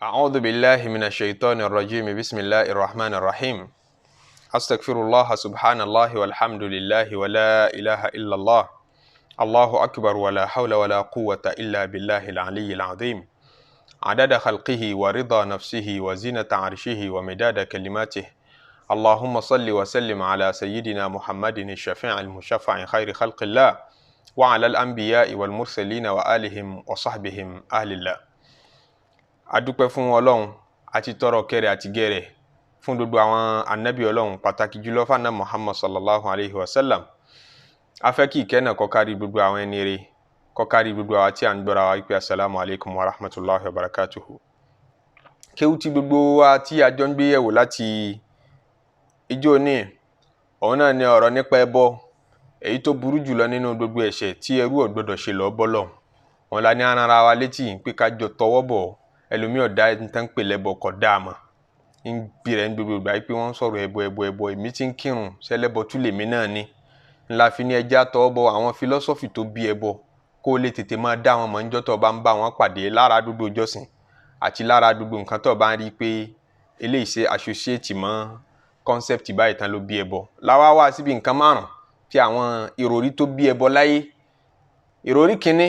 أعوذ بالله من الشيطان الرجيم. بسم الله الرحمن الرحيم. أستغفر الله، سبحان الله والحمد لله ولا إله إلا الله، الله أكبر، ولا حول ولا قوة إلا بالله العلي العظيم، عدد خلقه ورضا نفسه وزينة عرشه ومداد كلماته. اللهم صل وسلم على سيدنا محمد الشفيع المشفع خير خلق الله، وعلى الأنبياء والمرسلين وآلهم وصحبهم أهل الله. Adúpẹ́ fún Ọlọ́run àti tọrọ kẹrẹ àti gẹrẹ fún gbogbo àwọn anabi Ọlọ́run, pàtàkì jùlọ fana Muhammad sallallahu alayhi wa sallam. A fẹ́ kí ìkẹ́ náà kó kárí gbogbo àwọn ẹni rere, kó kárí gbogbo àwọn tí à ń gbọ́ra wa pé asalaamu alaykum wa rahmatulahi wa barakatuhu. Kéwú tí gbogbo wa tí a jọ ń gbé yẹ̀wò láti ijó ní òun náà ni ọ̀rọ̀ nípa ẹbọ, èyí tó burú jùlọ nínú gbogbo ẹ̀ṣẹ̀ tí ẹrú ò gbọdọ̀ ṣe lọ́ọ́ bọ́lọ̀. Wọn la ní ara wa létí pé ká jọ tọwọ́ bọ̀. Ẹlòmíì ọ̀dà nǹkan pè lẹ́bọ̀ kọ̀ dá a mọ̀, ń bí rẹ̀ ń gbogbo ìgbà pé wọ́n ń sọ̀rọ̀ ẹbọ ẹbọ ẹbọ, èmi ti ń kírun sẹ́lẹ́bọ tún lèmi náà ni. Ńlá fi ní ẹja tọwọ́ bọ àwọn fílọ́sọ́fì tó bí ẹbọ, kó o lè tètè máa dá wọn mọ̀ níjọ́ tó o bá ń bá wọn pàdé lára àdúgbò ìjọsìn àti lára àdúgbò nǹkan tó o bá ń rí i pé eléyìí ṣe associate mọ́ concept báyìí tán ló bí ẹbọ. Láwa wá síbi nǹkan márùn tí àwọn ìròrí tó bí ẹbọ láyé. Ìròrí kínní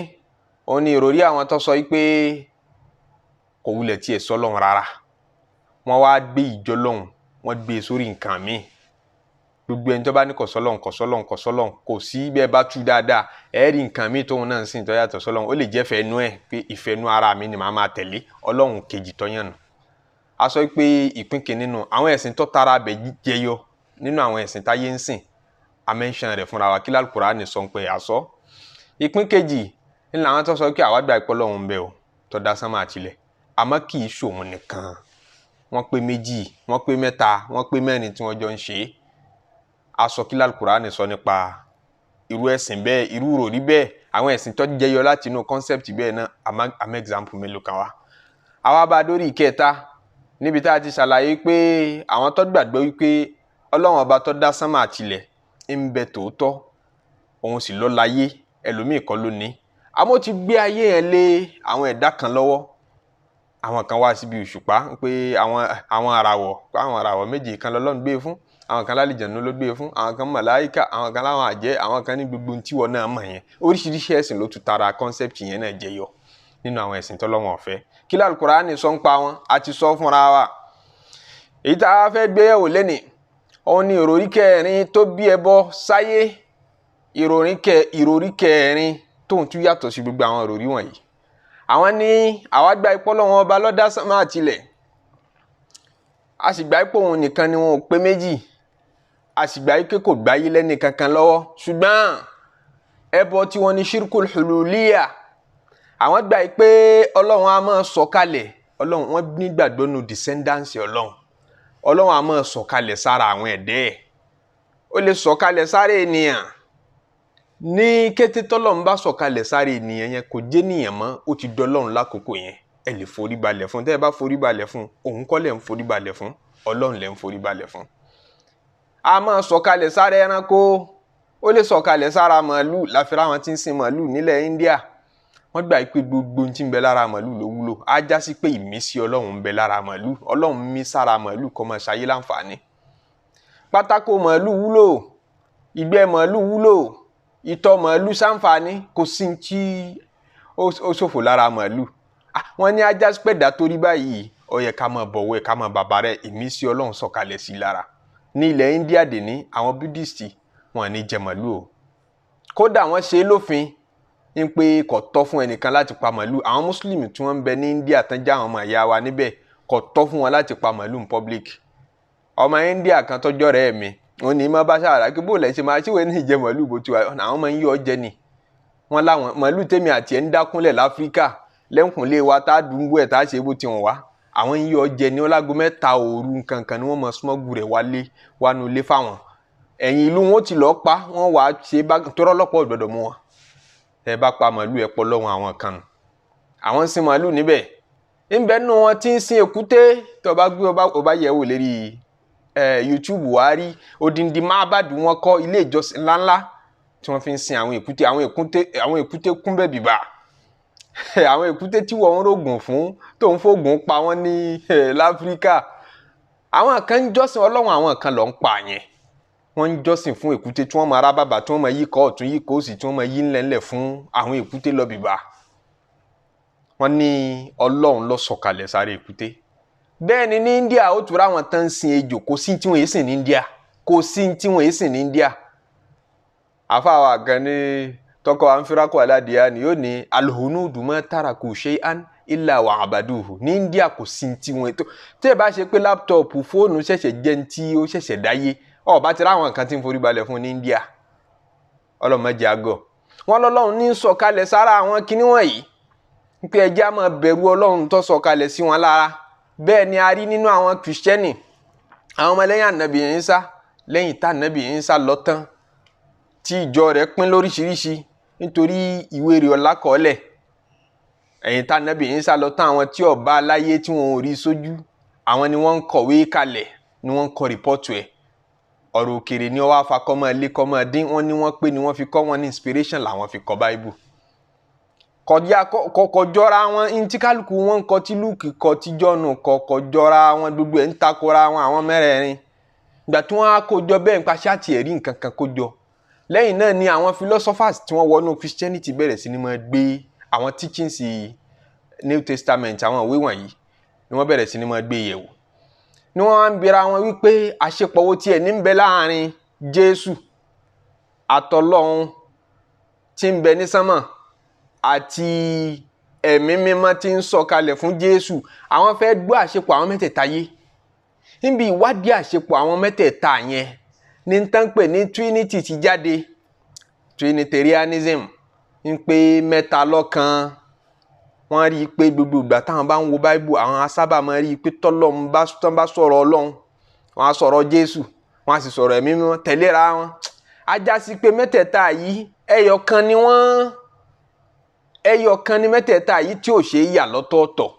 òun ni ìròrí àwọn tó sọ pé kò wulẹ̀ tiẹ̀ sọ́lọ́run rárá, wọ́n wá gbé ìjọ lọ́hùn, wọ́n gbé e sórí nǹkan míì. Gbogbo ẹni tó bá ní kò sọ́lọ́run, kò sọ́lọ́run, kò sọ́lọ́run, kò sí bẹ́ẹ̀ bá tú dáadáa, ẹ rí nǹkan míì tóun náà ń sìn tó yàtọ̀ sọ́lọ́run. Ó lè jẹ́ fẹ́nu ẹ̀ pé ìfẹ́nu ara mi ni màá máa tẹ̀lé, Ọlọ́run kejì tọ́yàn nù. A sọ pé ìpín kìíní nù àwọn ẹ̀sìn tó tara abẹ jẹyọ nínú àwọn ẹ̀sìn táyé ń sìn, a mention rẹ̀ fúnra wa kí l'Al-Qur'ani sọ pé àsọ. Ìpín kejì ní làwọn tó sọ pé àwa gba ìpọ́lọ́hún ń bẹ o, tó dá sánmà àtilẹ̀, àmọ́ kì í ṣòun nìkan. Wọ́n pé méjì, wọ́n pé mẹ́ta, wọ́n pé mẹ́rin tí wọ́n jọ ń ṣe é. Aṣọ kí l'Al-Qur'ani sọ nípa irú ẹ̀sìn bẹ́ẹ̀, irú ròrí bẹ́ẹ̀, àwọn ẹ̀sìn tó jẹyọ láti inú concept bẹ́ẹ̀ náà. Àmọ́ example mélòó kan wá. Àwa bá dórí ìkẹta níbi tá a ti ṣàlàyé pé àwọn tó gbàgbọ́ wípé Ọlọ́run ọba tó dá sánmà àtilẹ̀ ń bẹ tòótọ́, òun sì ló láyé, ẹlòmíì kọ́ ló ní. Àmọ́ ó ti gbé ayé yẹn lé àwọn ẹ̀dá kan lọ́wọ́. Àwọn kan wá síbi òṣùpá pé àwọn àràwọ̀, pé àwọn àràwọ̀ méje kan lọ́lọ́run gbé fún, àwọn kan lálìjẹ̀nu ló gbé fún, àwọn kan màláíkà, àwọn kan láwọn àjẹ́, àwọn kan ní gbogbo ohun tí wọ́n náà mọ̀ yẹn. Oríṣiríṣi ẹ̀sìn ló tún tara concept yẹn náà jẹyọ nínú àwọn ẹ̀sìn tọ́lọ́run ọ̀fẹ́. Kí l'Al-Qur'ani sọ ń pa wọn, a ti sọ fúnra wa. Èyí tá a fẹ́ gbé yẹ̀wò lẹ́nìí òun ni ìròrí kẹrin tó bí ẹbọ sáyé, ìròrí kẹrin tóun tún yàtọ̀ sí gbogbo àwọn ìròrí wọ̀nyí. Àwọn ní àwa gba ipò Ọlọ́run ọba ló dá sánmà àtilẹ̀, a sì gba ipò òun nìkan ni wọn ò pé méjì, a sì gba ike kò gbáyé lẹ́ni kankan lọ́wọ́. Ṣùgbọ́n ẹbọ tí wọ́n ní shirkul hululiya, àwọn gbà pé Ọlọ́run á máa sọ̀kalẹ̀. Ọlọ́run, wọ́n nígbàgbọ́ nínú descendants Ọlọ́run. Ọlọ́run á máa sọ̀kalẹ̀ sára àwọn ẹ̀dẹ́ ẹ̀. Ó lè sọ̀kalẹ̀ sára ènìyàn. Ní kété tọ́lọ́run bá sọ̀kalẹ̀ sára ènìyàn yẹn, kò jẹ́ ènìyàn mọ́, ó ti dọ́lọ́run lákòókò yẹn. Ẹ lè forí balẹ̀ fún. Tẹ́ ẹ bá forí balẹ̀ fún, òun kọ́ lẹ̀ ń forí balẹ̀ fún, Ọlọ́run lẹ̀ ń forí balẹ̀ fún. A máa sọ̀kalẹ̀ sára ẹranko, ó lè sọ̀kalẹ̀ sára màálù. Láfíra àwọn tí ń sin màálù nílẹ̀ India, wọ́n gbà pé gbogbo ohun tí ń bẹ lára màálù ló wúlò. Á já sí pé ìmísí Ọlọ́run ń bẹ lára màálù, Ọlọ́run mí sára màálù kó máa ṣayé láǹfààní. Pátákó màálù wúlò, ìgbẹ́ màálù wúlò, ìtọ̀ màálù ṣàǹfààní, kò sí tí ó ṣòfò lára màálù. Wọ́n ní ajá sí pẹ̀dá torí báyìí, ó yẹ ká máa bọ̀wọ̀ ẹ̀, ká máa bàbá rẹ̀, ìmísí Ọlọ́run sọ̀kalẹ̀ sí i lára. Ní ilẹ̀ India dè ní, àwọn Buddhist wọn ní jẹ màálù o. Kódà wọ́n ṣe é lófin ní pé kò tọ́ fún ẹnìkan láti pa màálù. Àwọn Muslim tí wọ́n ń bẹ ní India tán já àwọn ọmọ ìyá wa níbẹ̀, kò tọ́ fún wọn láti pa màálù ní public. Ọmọ India kan tọ́jọ́ rẹ̀ mi, òun ní má bá ṣàrà kí bóòlù ẹ̀ ṣe máa ṣíwèé ní ìjẹ màálù bó ti wà, àwọn máa ń yọ jẹ ni. Wọ́n láwọn màálù tèmi àti ẹ̀ ń dákúnlẹ̀ l'Áfíríkà lẹ́kùnlé wa tá a dùnbù ẹ̀ tá a ṣe bó ti wọ̀n wá. Àwọn ń yọ jẹ ní ọlágo 3 òru nkankan ni wọ́n mọ smọ́gù rẹ̀ wálé wánu ilé fáwọn. Ẹ̀yìn ìlú wọn ti lọ́ọ́ pa, wọ́n wàá ṣe bá tọ́rọ́ lọ́pọ̀ gbọ́dọ̀ mú wọn. Ẹ bá pa màálù ẹ pọ̀ lọ́wọ́ àwọn kan nù. Àwọn ń sin màálù níbẹ̀. Ńbẹ nínú wọn tí ń sin èkúté. Tó bá gbé ọba yẹ̀ wò lérí YouTube wá rí odindi mábàdù wọn kọ́ ilé ìjọsìn ńláńlá tí wọ́n fi ń sin àwọn èkúté. Àwọn èkúté, àwọn èkúté kún bẹ́ẹ̀ bìbà. Àwọn èkúté tí wọ́n ń rògùn fún tó ń fògùn pa wọ́n ní láfíríkà. Àwọn kan ń jọ́sìn Ọlọ́run, àwọn kan ló ń pa yẹn. Wọ́n ń jọ́sìn fún èkúté tí wọ́n máa rá bàbà, tí wọ́n máa yí kọ́ ọ̀tún yí kọ́ òsì, tí wọ́n máa yí ńlẹ̀ńlẹ̀ fún àwọn èkúté lọ bìbà. Wọ́n ní Ọlọ́run ló sọ̀kalẹ̀ sáré èkúté. Bẹ́ẹ̀ ni ní India ó tura àwọn tán ń sin ejò, kò sí tí wọ́n yé sìn ní India, kò sí tí wọ́n yé sìn ní India. Àfàwà kan ní tọkọ ànfirakọ aládìyá ni yóò ní alhunudu ma taraku shay'an illa wa abaduhu. Ní India kò sí tí wọ́n tó tẹ́ ẹ bá ṣe pé láptọ̀pù fóònù ṣẹ̀ṣẹ̀ jẹ́ ní tí ó ṣẹ̀ṣẹ̀ dáyé, ó bá ti ráwọn kan tí ń forí balẹ̀ fún ní India. Ọlọ́mọdé àgọ́ wọn lọ́lọ́run ní sọ̀kalẹ̀ sára àwọn kinní wọ̀nyí pé ẹjẹ́ á máa bẹ̀rù Ọlọ́run tó sọ̀kalẹ̀ sí wọn lára. Bẹ́ẹ̀ ni a rí nínú àwọn kìrìsìtẹ́nì, àwọn ọmọlẹ́yìn ànàbì Ìsá, lẹ́yìn tá ànàbì Ìsá lọ tán tí ìjọ rẹ̀ pín lóríṣiríṣi nítorí ìwé rẹ̀ ọ̀làkọ̀ọ́lẹ̀. Ẹ̀yìn tá ànàbì Ìsá lọ tán, àwọn tí ó bá láyé tí wọn ò rí sójú, àwọn ni wọ́n ń kọ̀wé kalẹ̀, ni wọ́n ń kọ rìpọ́tù ẹ̀. Ọ̀rọ̀ òkèrè ni wọ́n wá fa kọ́mọ ilé kọ́mọ dín, wọ́n ní wọ́n pé ni wọ́n fi kọ́ wọn ní inspiration làwọn fi kọ́ Báíbù. Kọjá kọjọra wọn, ntí kálukú wọn kọ, tí Lúùkì kọ, tí Jọ́ọ̀nù kọ, kọjọra wọn, gbogbo ẹ̀ ń takora wọn àwọn mẹ́rẹ̀ẹ̀rin. Ìgbà tí wọ́n á kójọ bẹ́ẹ̀ nípa ṣáàtì ẹ̀rí nǹkan kan kójọ. Lẹ́yìn náà ni àwọn philosophers tí wọ́n wọnú Christianity bẹ̀rẹ̀ sí ni máa gbé àwọn teachings New Testament, àwọn ìwé wọ̀nyí ni wọ́n bẹ̀rẹ̀ sí ni máa gbé yẹ̀wò. Ni wọ́n á ń bira wọn wípé àṣepọ̀ wo tiẹ̀ ní ń bẹ láàrin Jésù àtọlọ́run tí ń bẹ ní sánmà àti ẹ̀mí mímọ́ tí ń sọ̀kalẹ̀ fún Jésù. Àwọn fẹ́ gbọ́ àṣepọ̀ àwọn mẹ́tẹ̀ẹ̀ta yé. Níbi ìwádìí àṣepọ̀ àwọn mẹ́tẹ̀ẹ̀ta yẹn ní tán pè ní Trinity ti jáde. Trinitarianism ń pé mẹ́ta lọ́kan. Wọ́n rí i pé gbogbo ìgbà táwọn bá ń wo Báíbù, àwọn asábà máa rí i pé tọ́lọ́run bá sọ̀rọ̀ Ọlọ́run, wọ́n á sọ̀rọ̀ Jésù, wọ́n á sì sọ̀rọ̀ ẹ̀mí mímọ́ tẹ̀léra wọn. Á já sí pé mẹ́tẹ̀ẹ̀ta yìí ẹyọ kan ni wọ́n, ẹyọ kan ní mẹ́tẹ̀ẹ̀ta yìí tí ò ṣe é yà lọ́tọ̀ọ̀tọ̀.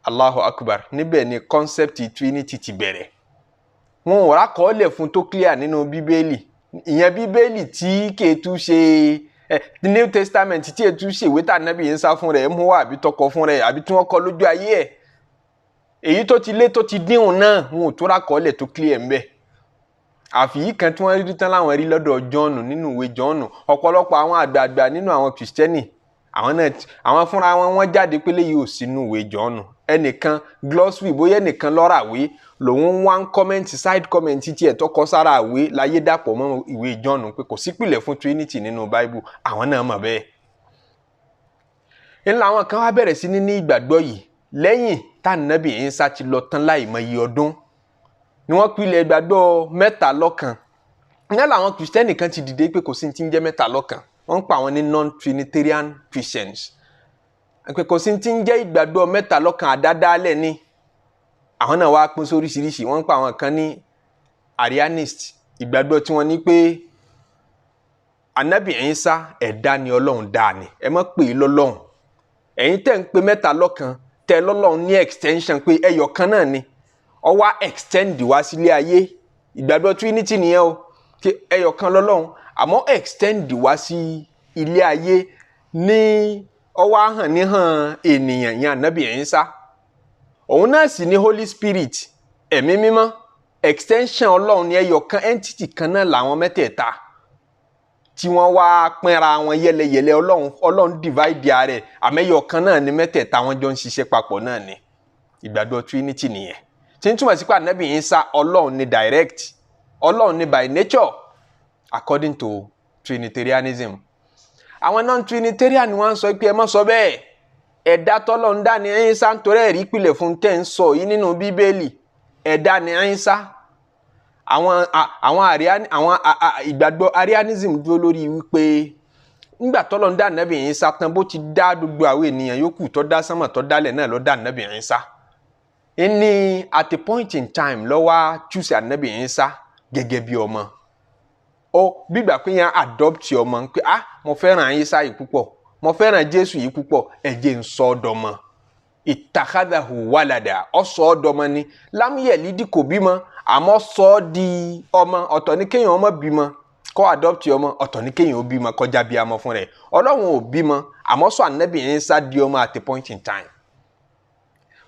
Allahu Akbar. Níbẹ̀ ni concept Trinity ti bẹ̀rẹ̀. Wọn ò rákọọ́lẹ̀ fún tó clear nínú Bíbélì. Ìyẹn Bíbélì tí kèétú ṣe New Testament tí ètú ṣèwé tá ànábì ń sá fún rẹ̀ mú wá, àbí tọkọ fún rẹ̀, àbí tí wọ́n kọ lójú ayé ẹ̀. Èyí tó ti lé tó ti díhùn náà, wọn ò tó rákọọ́lẹ̀ tó clear ńbẹ̀. Àfi yìí kan tí wọ́n rí tán láwọn rí lọ́dọ̀ Jọ́ọ̀nù nínú ìwé Jọ́ọ̀nù. Ọ̀pọ̀lọpọ̀ àwọn àgbààgbà nínú àwọn kìrìsìtẹ́nì, àwọn náà àwọn fúnra wọn wọ́n jáde pé léyìí ò sínú ìwé Jọ́ọ̀nù. Ẹnìkan glossary bóyá ẹnìkan lọ́ràwé lòun wá ń kọ́mẹ́ǹtì side comment tiẹ̀ tọkọ sára àwé láyé dàpọ̀ mọ́ ìwé Jọ́ọ̀nù pé kò sípìlẹ̀ fún Trinity nínú Báíbù. Àwọn náà mọ̀ bẹ́ẹ̀. Ńlá àwọn kan wá bẹ̀rẹ̀ sí ní ìgbàgbọ́ yìí lẹ́yìn tá ànábì Ìsá ti lọ tán láìmọye ọdún ni wọ́n pilẹ̀ ìgbàgbọ́ mẹ́ta lọ́kan. Ní làwọn kìrìsìtẹ́nì kan ti dìde pé kò sí ti ń jẹ́ mẹ́ta lọ́kan. Wọ́n ń pa àwọn ní non-Trinitarian Christians. Pé kò sí ti ń jẹ́ ìgbàgbọ́ mẹ́ta lọ́kan, àdádálẹ̀ ni. Àwọn náà wá pín sóríṣiríṣi. Wọ́n ń pa àwọn kan ní Arianist. Ìgbàgbọ́ tí wọ́n ní pé ànábì Ìsá ẹ̀dá ni Ọlọ́run dá ni, ẹ má pè é lọ́lọ́run. Ẹ̀yin tẹ́ ń pe mẹ́ta lọ́kan, tẹ́ lọ́lọ́run ní extension pé ẹyọ kan náà ni, ó wá extend wá sílé ayé. Ìgbàgbọ́ Trinity nìyẹn o, kí ẹyọ kan lọ́lọ́run àmọ́ extend wá sí ilé ayé ní ó wá hàn níhàn ènìyàn yẹn ànábì Ìsá. Òun náà sì ní Holy Spirit, ẹ̀mí mímọ́, extension Ọlọ́run ní ẹyọ kan, entity kan náà làwọn mẹ́tẹ̀ẹ̀ta tí wọ́n wá pínra wọn yẹlẹyẹlẹ. Ọlọ́run divide ara rẹ̀, àmọ́ ẹyọ kan náà ní mẹ́tẹ̀ẹ̀ta wọn jọ ń ṣiṣẹ́ papọ̀ náà ni. Ìgbàgbọ́ Trinity nìyẹn tí ń túmọ̀ sí pé ànábì Ìsá Ọlọ́run ni direct, Ọlọ́run ni by nature according to Trinitarianism. Àwọn non-Trinitarian wọ́n sọ pé ẹ má sọ bẹ́ẹ̀, ẹ̀dá tọ́lọ́run dá ní Ìsá nítorí ẹ̀rí ìpìlẹ̀ fún tẹ́ ń sọ yìí nínú Bíbélì, ẹ̀dá ní Ìsá. Àwọn ìgbàgbọ́ Arianism dúró lórí wípé nígbà tọ́lọ́run dá ànábì Ìsá tán, bó ti dá gbogbo àwọn ènìyàn yòókù tó dá sánmà tó dálẹ̀ náà ló dá ànábì Ìsá. Ní at a point in time ló wá choose ànábì Ìsá gẹ́gẹ́ bí ọmọ. Ó gbígbà pé yẹn adopt ọmọ pé ah mo fẹ́ràn Ìsá yìí púpọ̀, mo fẹ́ràn Jésù yìí púpọ̀, ẹ jẹ́ n sọ ọ́ dọmọ. Ìtàkàdàhù wàlàdà, ọ sọ ọ́ dọmọ ni. Lámúyẹ̀lídì kò bímọ, àmọ́ sọ ọ́ di ọmọ. Ọ̀tọ̀ ní kéèyàn ọmọ bímọ, Kó adopt ọmọ, ọ̀tọ̀ ní kéèyàn ó bímọ kọjá bí amọ fún rẹ̀. Ọlọ́run ò bímọ, àmọ́ sọ ànábì Ìsá di ọmọ at a point in time.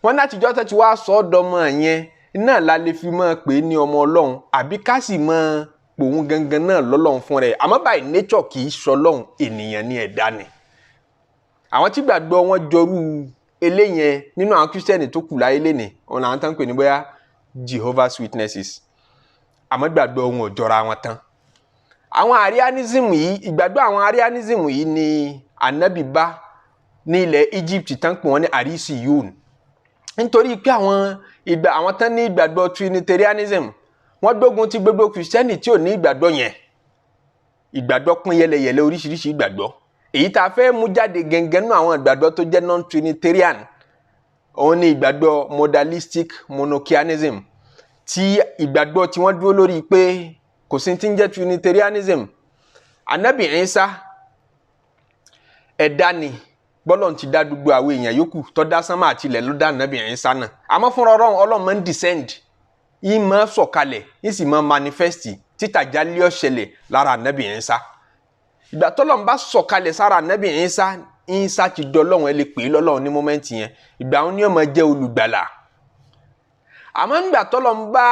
Wọ́n látijọ́ tó ti wá sọ ọ́ dọmọ yẹn náà la lè fi máa pè é ní ọmọ Ọlọ́run, àbí ká sì máa pòun gangan náà lọ́lọ́run fún rẹ̀. Àmọ́ by nature kì í sọlọ́run, ènìyàn ní ẹ̀dá ni. Àwọn tí gbàgbọ́ wọn jọrú eléyẹn nínú àwọn Kírísítẹ́nì tó kù láyé lénìí, òun làwọn tán ń pè ní bóyá Jehovah's Witnesses. Àmọ́ gbàgbọ́ wọn ò jọra wọn tán. Àwọn Arianism yìí, ìgbàgbọ́ àwọn Arianism yìí ni Ànábì bá ní ilẹ̀ Egypt tán pè wọ́n ní Arisiyun. Nítorí pé àwọn tán ní ìgbàgbọ́ Trinitarianism, wọ́n gbógun ti gbogbo Kìrìsìtẹ́nì tí ò ní ìgbàgbọ́ yẹn. Ìgbàgbọ́ pín yẹlẹyẹlẹ, oríṣiríṣi ìgbàgbọ́. Èyí tá a fẹ́ mú jáde gẹ́gẹ́ nínú àwọn ìgbàgbọ́ tó jẹ́ non-Trinitarian, òun ni ìgbàgbọ́ modalistic monarchianism, tí ìgbàgbọ́ tí wọ́n dúró lórí pé kò sí ti ń jẹ́ Trinitarianism. Ànábì Ìsá ẹ̀dá ni, bọ́lọ̀ ti dá gbogbo àwọn èèyàn yòókù tó dá sánmà àti ilẹ̀ ló dá Ànábì Ìsá náà. Àmọ́ fúnra Ọlọ́run, Ọlọ́run máa ń descend, yìí máa sọ̀kalẹ̀, yìí sì máa manifest títà jálẹ̀ ọ̀ṣẹlẹ̀ lára Ànábì Ìsá. Ìgbà tọ́lọ́run bá sọ̀kalẹ̀ sára Ànábì Ìsá, Ìsá ti dọ́lọ́run, ẹ lè pè é lọ́lọ́run ní moment yẹn. Ìgbà wọn ni ó máa jẹ́ olùgbàlà. Àmọ́ nígbà tọ́lọ́run bá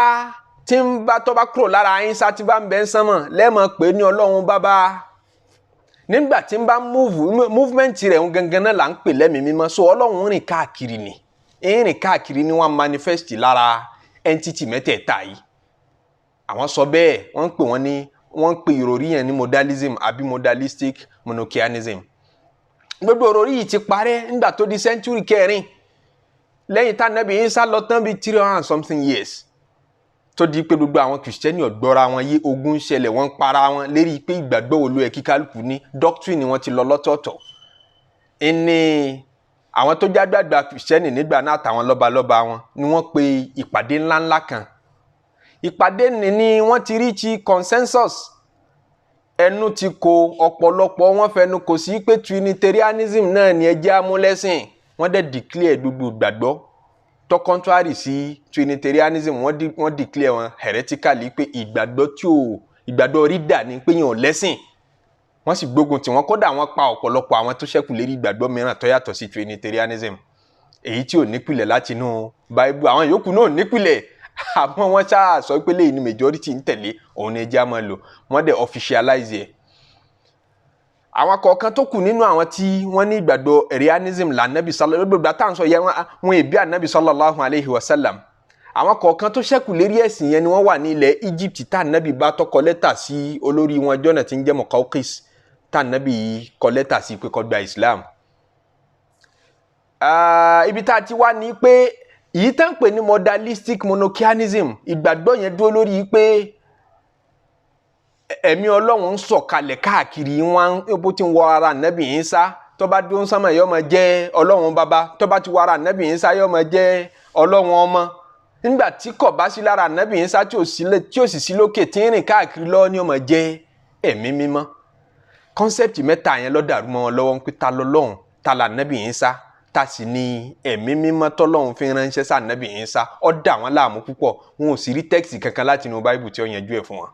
tí ń bá tọ́ bá kúrò lára Ìsá tí bá ń bẹ ń sánmọ̀, lẹ́ẹ̀mọ̀ pé ní Ọlọ́run bàbá. Nígbà tí ń bá movement rẹ̀ ń gangan náà là ń pè lẹ́mìí mímọ́. So Ọlọ́run rìn káàkiri ni, ń rìn káàkiri ni wọ́n manifest lára entity mẹ́tẹ̀ẹ̀ta yìí. Àwọn sọ bẹ́ẹ̀, wọ́n ń pè wọ́n ní, wọ́n ń pè ìròrí yẹn ní modalism àbí modalistic monarchianism. Gbogbo ìròrí yìí ti parẹ́ nígbà tó di century kẹrin lẹ́yìn tá Ànábì Ìsá lọ tán, bíi 300 and something years, tó di pé gbogbo àwọn Kìrìsìtẹ́nì ọ̀gbọ́ra wọn yé, ogun ń ṣẹlẹ̀, wọ́n ń para wọn lérí pé ìgbàgbọ́ wo ló yẹ kí kálukú ní, doctrine wọ́n ti lọ lọ́tọ̀ọ̀tọ̀. Ìní àwọn tó jágbàgbà Kìrìsìtẹ́nì nígbà náà àtàwọn lọ́balọ́ba wọn ni wọ́n pe ìpàdé ńláńlá kan. Ìpàdé ní wọ́n ti reach consensus, ẹnu ti kò, ọ̀pọ̀lọpọ̀ wọn fẹnu kò sí pé Trinitarianism náà ni ẹ jẹ́ amúlẹ́sìn. Wọ́n dẹ̀ declare gbogbo ìgbàgbọ́ tó contrary sí Trinitarianism, wọ́n declare wọn heretically, pé ìgbàgbọ́ tí ò ìgbàgbọ́ rídà ni, pé yẹn ò lẹ́sìn. Wọ́n sì gbógun tí wọ́n, kódà wọ́n pa ọ̀pọ̀lọpọ̀ àwọn tó ṣẹ́kù lérí ìgbàgbọ́ mìíràn tó yàtọ̀ sí Trinitarianism, èyí tí ò nípìlẹ̀ láti inú Bible. Àwọn yòókù náà nípìlẹ̀, àmọ́ wọ́n ṣáà sọ pé léyìí ni majority ń tẹ̀lé, òun ni ẹjẹ́ á máa lò. Wọ́n dẹ̀ officialize ẹ̀. Àwọn kọ̀ọ̀kan tó kù nínú àwọn tí wọ́n ní ìgbàgbọ́ Arianism lànàbì sallallahu, gbogbo àtà ń sọ yẹn, wọn èbí ànàbì sallallahu alayhi wa sallam. Àwọn kọ̀ọ̀kan tó ṣẹ́kù lérí ẹ̀sìn yẹn ni wọ́n wà ní ilẹ̀ Egypt tá ànàbì bá tọkọ lẹ́tà sí olórí wọn jọ́nà tí ń jẹ́ Muqawqis, tá ànàbì kọ lẹ́tà sí pé kó gba Islam. Ibi tá a ti wá ní pé èyí tá ń pè ní modalistic monarchianism, ìgbàgbọ́ yẹn dúró lórí pé ẹ̀mí Ọlọ́run ń sọ̀kalẹ̀ káàkiri, wọn bó ti ń wọ ara ànábì Ìsá, tó bá dúró sánmà yóò máa jẹ́ Ọlọ́run bàbá, tó bá ti wọ ara ànábì Ìsá yóò máa jẹ́ Ọlọ́run ọmọ. Nígbà tí kò bá sí lára ànábì Ìsá, tí ò sì sí lókè, tí ń rìn káàkiri lọ́wọ́, ni ó máa jẹ́ ẹ̀mí mímọ́. Concept mẹ́ta yẹn ló dàrú mọ́ wọn lọ́wọ́, ń pé ta lọ́lọ́run, ta là ànábì Ìsá, ta sì ni ẹ̀mí mímọ́ tọ́lọ́run fi ránṣẹ́ sí ànábì Ìsá. Ó dà wọ́n láàmú púpọ̀, wọn ò sì rí text kankan láti inú Báíbù tí ó yanjú ẹ̀ fún wọn.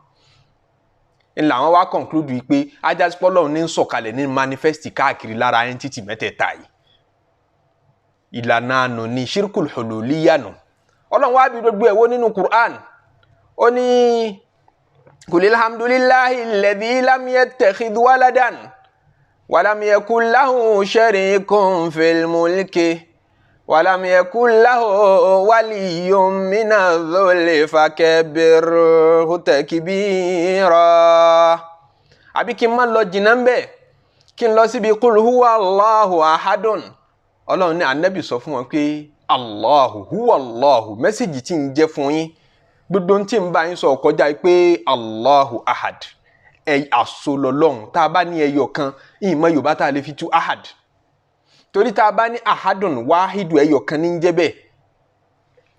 Ńlá wọn wá conclude pé ajásípọ́lọ́run ní ń sọ̀kalẹ̀, ní manifest káàkiri lára entity mẹ́tẹ̀ẹ̀ta yìí. Ìlànà àná ní shirkul hululiyya nù. Ọlọ́run wá bí gbogbo ẹ̀ wó nínú Qur'an. Ó ní kulil hamdulillahi alladhi lam yattakhidh waladan walam yakun lahu sharikun fil mulki walam yakun lahu waliyyun mina dhulli fakabbirhu takbira. Àbí kí n má lọ jìnnà ń bẹ̀, kí n lọ síbi qul huwa Allahu ahadun. Ọlọ́run ní Ànábì sọ fún wọn pé Allahu huwa Allahu, message tí ń jẹ́ fún yín, gbogbo tí ń bá yín sọ kọjá pé Allahu ahad, ẹ àsolọ́lọ́hún. Tá a bá ní ẹyọ kan, ìmọ̀ Yorùbá tá a lè fi tú ahad, torí tá a bá ní ahadun wáhídù, ẹyọ kan ní ń jẹ́ bẹ́ẹ̀.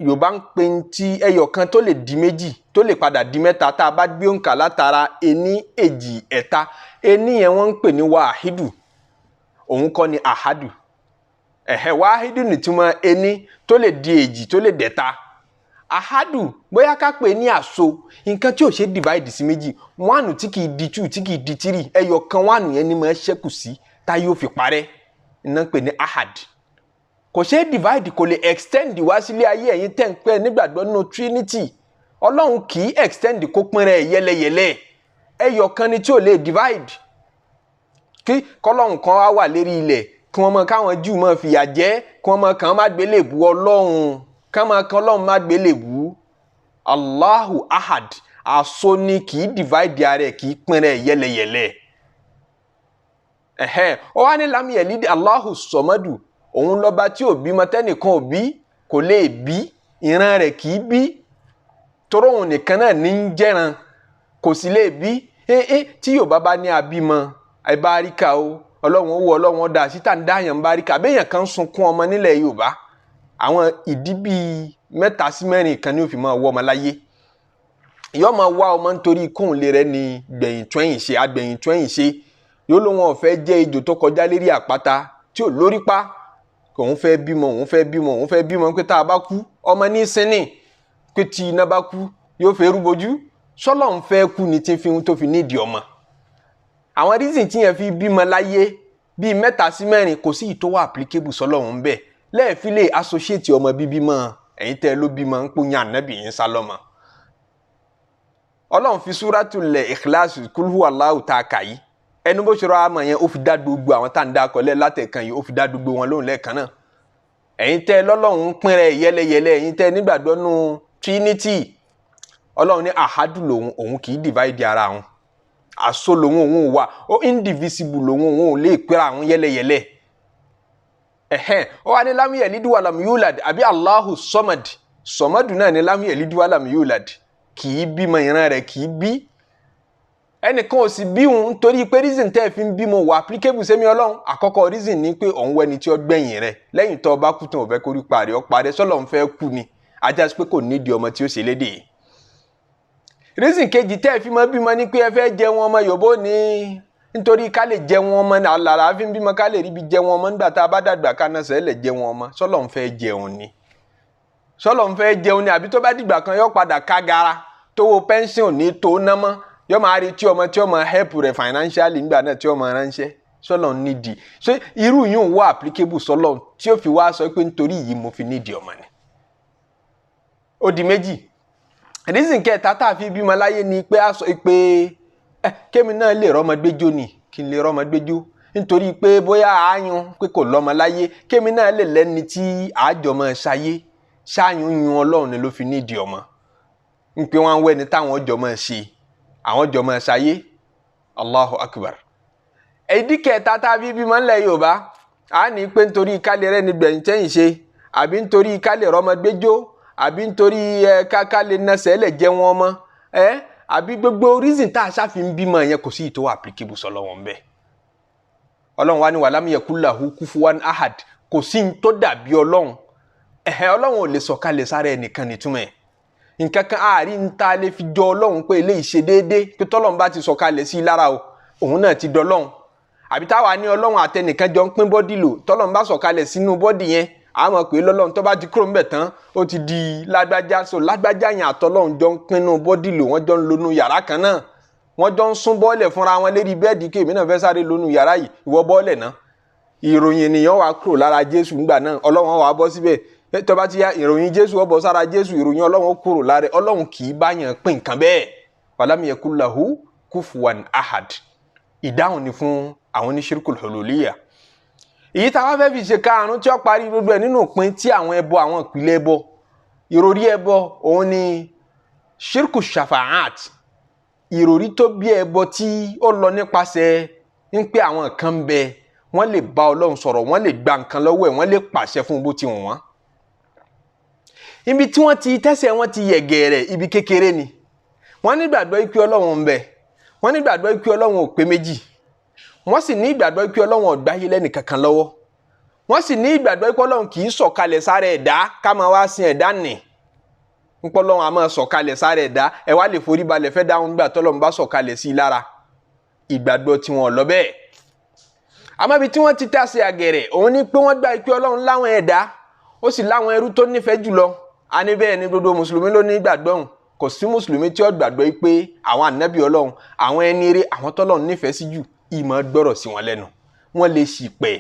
Yorùbá ń pè ń tí ẹyọ kan tó lè di méjì, tó lè padà di mẹ́ta. Tá a bá gbé òǹkà látara ení, èjì, ẹ̀ta, ení yẹn wọ́n ń pè ní wáhídù, òun kọ́ ni ahadu. Ẹ̀hẹ́, wáhídù nìtúmọ̀ ení tó lè di èjì, tó lè dẹ̀ta. Ahadu bóyá ká pè ní àso, nǹkan tí ò ṣe divide sí méjì, one tí kìí di two, tí kìí di three, ẹyọ kan one yẹn ni máa ṣẹ́kù sí tá yóò fi parẹ́, iná pè ní ahad. Kò ṣe divide, kò lè extend wá sílé ayé. Ẹ̀yin tẹ́ ń pẹ́ nígbàgbọ́ nínú Trinity, Ọlọ́run kì í extend kó pín rẹ̀ yẹlẹyẹlẹ, ẹyọ kan ni tí ò lè divide. Kí kọ́lọ́run kan wá wà lérí ilẹ̀, kí wọ́n mọ káwọn Júù mọ fìyà jẹ, kí wọ́n mọ kàn má gbélé bu Ọlọ́run, kàn mọ kàn Ọlọ́run má gbélé bu. Allahu ahad, àso ni, kì í divide ara ẹ̀, kì í pín rẹ̀ yẹlẹyẹlẹ. Ẹ̀hẹ́n, ó wá ní lam yalid, Allahu sọmọdù, òun lọ́ba tí ò bímọ, tẹ́nìkan ò bí, kò lè bí, ìran rẹ̀ kì í bí, toró òun nìkan náà ní ń jẹ́ran, kò sì lè bí. Tí Yorùbá bá ní abímọ àìbáríkà o, Ọlọ́run ó wọ, Ọlọ́run ó dá síta ń dáyàn báríkà. Béèyàn kan ń sunkún ọmọ nílẹ̀ Yorùbá, àwọn ìdí bíi 3 sí 4 kan ní ó fi máa wọ́ ọmọ láyé. Yóò máa wá ọmọ nítorí kóun lè rẹ ni gbẹ̀yìn tọ́yìn ṣe, agbẹ̀yìn tọ́yìn ṣe. Yóò lóun ò fẹ́ jẹ́ ejò tó kọjá lérí àpáta tí ò lórí pa, òun fẹ́ bímọ, òun fẹ́ bímọ, òun fẹ́ bímọ, pé tá a bá kú ọmọ ní sinmi, pé tí iná bá kú yóò fẹ́ rúbojú. Sọlọ́ ń fẹ́ kú ni tí fi tó fi nídìí ọmọ. Àwọn reason tí yẹn fi bímọ láyé bíi 3 sí 4, kò sí ìtọ́wọ́ applicable sọlọ́run bẹ́ẹ̀ lẹ́ẹ̀fi lè associate ọmọ bíbí mọ́. Ẹ̀yin tẹ́ ló bímọ ń pòyàn ànábì yín sálọ́mọ. Ọlọ́run fi Suratul Ikhlas, kúlúhù Allahu tá a kà yìí, ẹnu bó ṣe rọ àmọ̀ yẹn, ó fi dá gbogbo àwọn tá à ń dá akọ̀lẹ́ látẹ̀kan yìí, ó fi dá gbogbo wọn lóhùn lẹ́ẹ̀kan náà. Ẹ̀yin tẹ́ lọ́lọ́run ń pín rẹ̀ yẹlẹyẹlẹ, ẹ̀yin tẹ́ nígbàgbọ́ nú Trinity, Ọlọ́run ní ahadu lòun, òun kì í divide ara òun, àso lòun, òun wà ó indivisible lòun, òun ò lè pẹ́ra àwọn yẹlẹyẹlẹ. Ẹ̀hẹ́n, ó wà ní lam yalid wa lam yulad, àbí Allahu Samad. Sọmọdù náà ní lam yalid wa lam yulad, kì í bímọ, ìran rẹ̀ kì í bí, ẹnìkan ò sì bí òun. Nítorí pé reason tẹ́ ẹ fi ń bímọ wà applicable sẹ́mi Ọlọ́run. Àkọ́kọ́ reason ni pé òun wẹ́ni tí ó gbẹ̀yìn rẹ̀ lẹ́yìn tó bá kú tán, ò fẹ́ kórí parí ọ parẹ́, sọ́lọ́ ń fẹ́ kú ni, ajá sí pé kò nídìí ọmọ tí ó ṣe lédè yìí. Reason kejì tẹ́ ẹ fi mọ́ bímọ ni pé ẹ fẹ́ jẹun ọmọ. Yòbó ní nítorí ká lè jẹun ọmọ làlá fi ń bímọ, ká lè ríbi jẹun ọmọ nígbà tá a bá dàgbà, ká náà sẹ́lẹ̀ jẹun ọmọ. Sọ́lọ́ ń fẹ́ jẹun ni, sọ́lọ́ ń fẹ́ jẹun ni, àbí tó bá dìgbà kan yọ padà kágara, tówó pension ní tó ná mọ́, yọ máa retí ọmọ tí ọmọ help rẹ̀ financially nígbà náà tí ọmọ ránṣẹ́. Sọ́lọ́ ń nídìí ṣé irú yìí ń wá applicable sọ́lọ́ tí ó fi wá sọ pé nítorí yìí mo fi nídìí ọmọ ni? Ó di méjì. Reason kẹta tá a fi bímọ láyé ni pé a sọ pé ẹ kémi náà lè rọmọ gbẹjọ ni, kí n lè rọmọ gbẹjọ, nítorí pé bóyá àáyún pé kò lọ́mọ láyé, kémi náà lè lẹ́ni tí àjọ máa ṣayé. Ṣáàyún yun Ọlọ́run ni ló fi nídìí ọmọ, ń pé wọ́n á wẹ́ni táwọn ọjọ́ máa ṣe, àwọn ọjọ́ máa ṣayé. Allahu Akbar. Ìdí kẹta tá a fi bímọ ńlẹ̀ Yorùbá, a ní pé nítorí kálí rẹ ní gbẹ̀yìn tẹ́yìn ṣe, àbí nítorí kálí rọmọ gbẹjọ, àbí nítorí ẹ káká lè nasẹ̀ lẹ̀ jẹ́ wọn mọ́ ẹ, àbí gbogbo reason tá a ṣàfi ń bímọ yẹn, kò sí ìtọ́wọ́ applicable sọlọ́wọ́n bẹ́ẹ̀. Ọlọ́run wa ni walam yakul lahu kufuwan ahad, kò sí ní tó dàbí Ọlọ́run. Ẹ̀hẹ́, Ọlọ́run ò lè sọ̀kalẹ̀ sára ẹnìkan nítumọ̀ ẹ̀. Nǹkan kan àárín ń ta lè fi jọ Ọlọ́run pé eléyìí ṣe déédéé, pé tọ́lọ́run bá ti sọ̀kalẹ̀ sí i lára o, òun náà ti dọlọ́run. Àbí táwa ní Ọlọ́run àtẹnìkan jọ ń pín body lò, tọ́lọ́run bá sọ̀kalẹ̀ sínú body yẹn, a mọ̀ pé lọ́lọ́run, tó bá ti kúrò ńbẹ̀ tán, ó ti di lágbájá. So lágbájá yẹn àtọ́lọ́run jọ ń pinnu body lò, wọ́n jọ ń lonú yàrá kan náà, wọ́n jọ ń sún bọ́ọ̀lẹ̀ fúnra wọn lérí bẹ́ẹ̀dì, kí èmi náà fẹ́ sáré lonú yàrá yìí, ìwọ bọ́ọ̀lẹ̀ náà. Ìròyìn ènìyàn wà kúrò lára Jésù ńgbà náà, Ọlọ́run wà bọ́ síbẹ̀. Tó bá ti ya ìròyìn Jésù ó bọ́ sára Jésù, ìròyìn Ọlọ́run ó kúrò lára Ọlọ́run. Kì í báyàn pín nǹkan bẹ́ẹ̀. Walam yakul lahu kufuwan ahad, ìdáhùn ni fún àwọn oníṣirikul hululiyya. Èyí tá a wá fẹ́ fi ṣe karùn-ún tí ó parí gbogbo ẹ̀ nínú ìpín tí àwọn ẹbọ, àwọn ìpìlẹ̀ ẹbọ, ìròrí ẹbọ, òun ni ṣírkù shafaat, ìròrí tó bí ẹbọ tí ó lọ nípasẹ̀ ń pé àwọn kan ń bẹ, wọ́n lè bá Ọlọ́run sọ̀rọ̀, wọ́n lè gba nǹkan lọ́wọ́ ẹ̀, wọ́n lè pàṣẹ fún bó ti wù wọ́n. Ibi tí wọ́n ti tẹ́sẹ̀ wọ́n ti yẹ̀gẹ̀rẹ̀, ibi kékeré ni. Wọ́n nígbàgbọ́ pé Ọlọ́run ń bẹ, wọ́n nígbàgbọ́ pé Ọlọ́run ò pé méjì, wọ́n sì ní ìgbàgbọ́ pé Ọlọ́run ò gbáyé lẹ́nì kankan lọ́wọ́, wọ́n sì ní ìgbàgbọ́ pé Ọlọ́run kì í sọ̀kalẹ̀ sára ẹ̀dá ká máa wá sin ẹ̀dá nì ńpọ́. Ọlọ́run á máa sọ̀kalẹ̀ sára ẹ̀dá, ẹ wá lè forí balẹ̀ fẹ́ dáhùn nígbà tọ́lọ́run bá sọ̀kalẹ̀ sí i lára. Ìgbàgbọ́ tí wọ́n lọ bẹ́ẹ̀. Àmọ́ ibi tí wọ́n ti tàsé àgẹ̀rẹ̀, òun ni pé wọ́n gbà pé Ọlọ́run láwọn ẹ̀dá, ó sì láwọn ẹrú tó nífẹ̀ẹ́ jùlọ. A ní bẹ́ẹ̀ ni gbogbo mùsùlùmí ló ní gbàgbọ́ òun. Kò sí mùsùlùmí tí ó gbàgbọ́ pé àwọn ànábì Ọlọ́run, àwọn ẹni eré, àwọn tọ́lọ́run nífẹ̀ẹ́ sí jù, ìmọ̀ gbọ́rọ̀ sí wọn lẹ́nu. Wọ́n lè ṣìpẹ̀.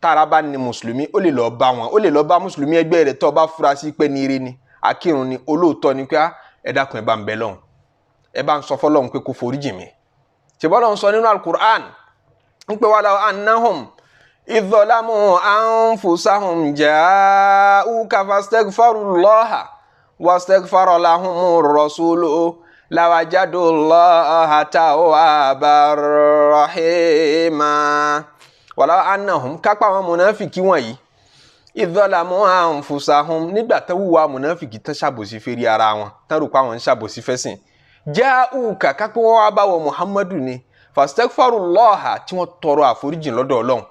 Tára bá ní mùsùlùmí, ó lè lọ bá wọn, ó lè lọ bá mùsùlùmí ẹgbẹ́ rẹ̀ tó bá fura sí pé ní eré ni, akírun ni, olóòótọ́ ni, pé ẹ dákun ẹ bá ń bẹ lọ́hùn, ẹ bá ń sọ fọ́lọ́hun pé kó foríjì mi. Ṣèbọ́lọ́hun sọ nínú Al-Qur'an ń pè walaw annahum idh zalamu anfusahum ja'uka fastaghfarullaha wastaghfara lahumur rasulu lawajadullaha tawwabar rahima. Walaw annahum, kápá àwọn mùnàfìkì wọ̀nyí, idh zalamu anfusahum, nígbà tó wùwà mùnàfìkì tán ṣàbòsí fèrè ara wọn, tán rò pé àwọn ń ṣàbòsí fẹ́sìn, ja'uka, kápẹ́ wọn wá bá wọ Muhammadu ni, fastaghfarullaha, tí wọ́n tọrọ àforíjìn lọ́dọ̀ Ọlọ́run,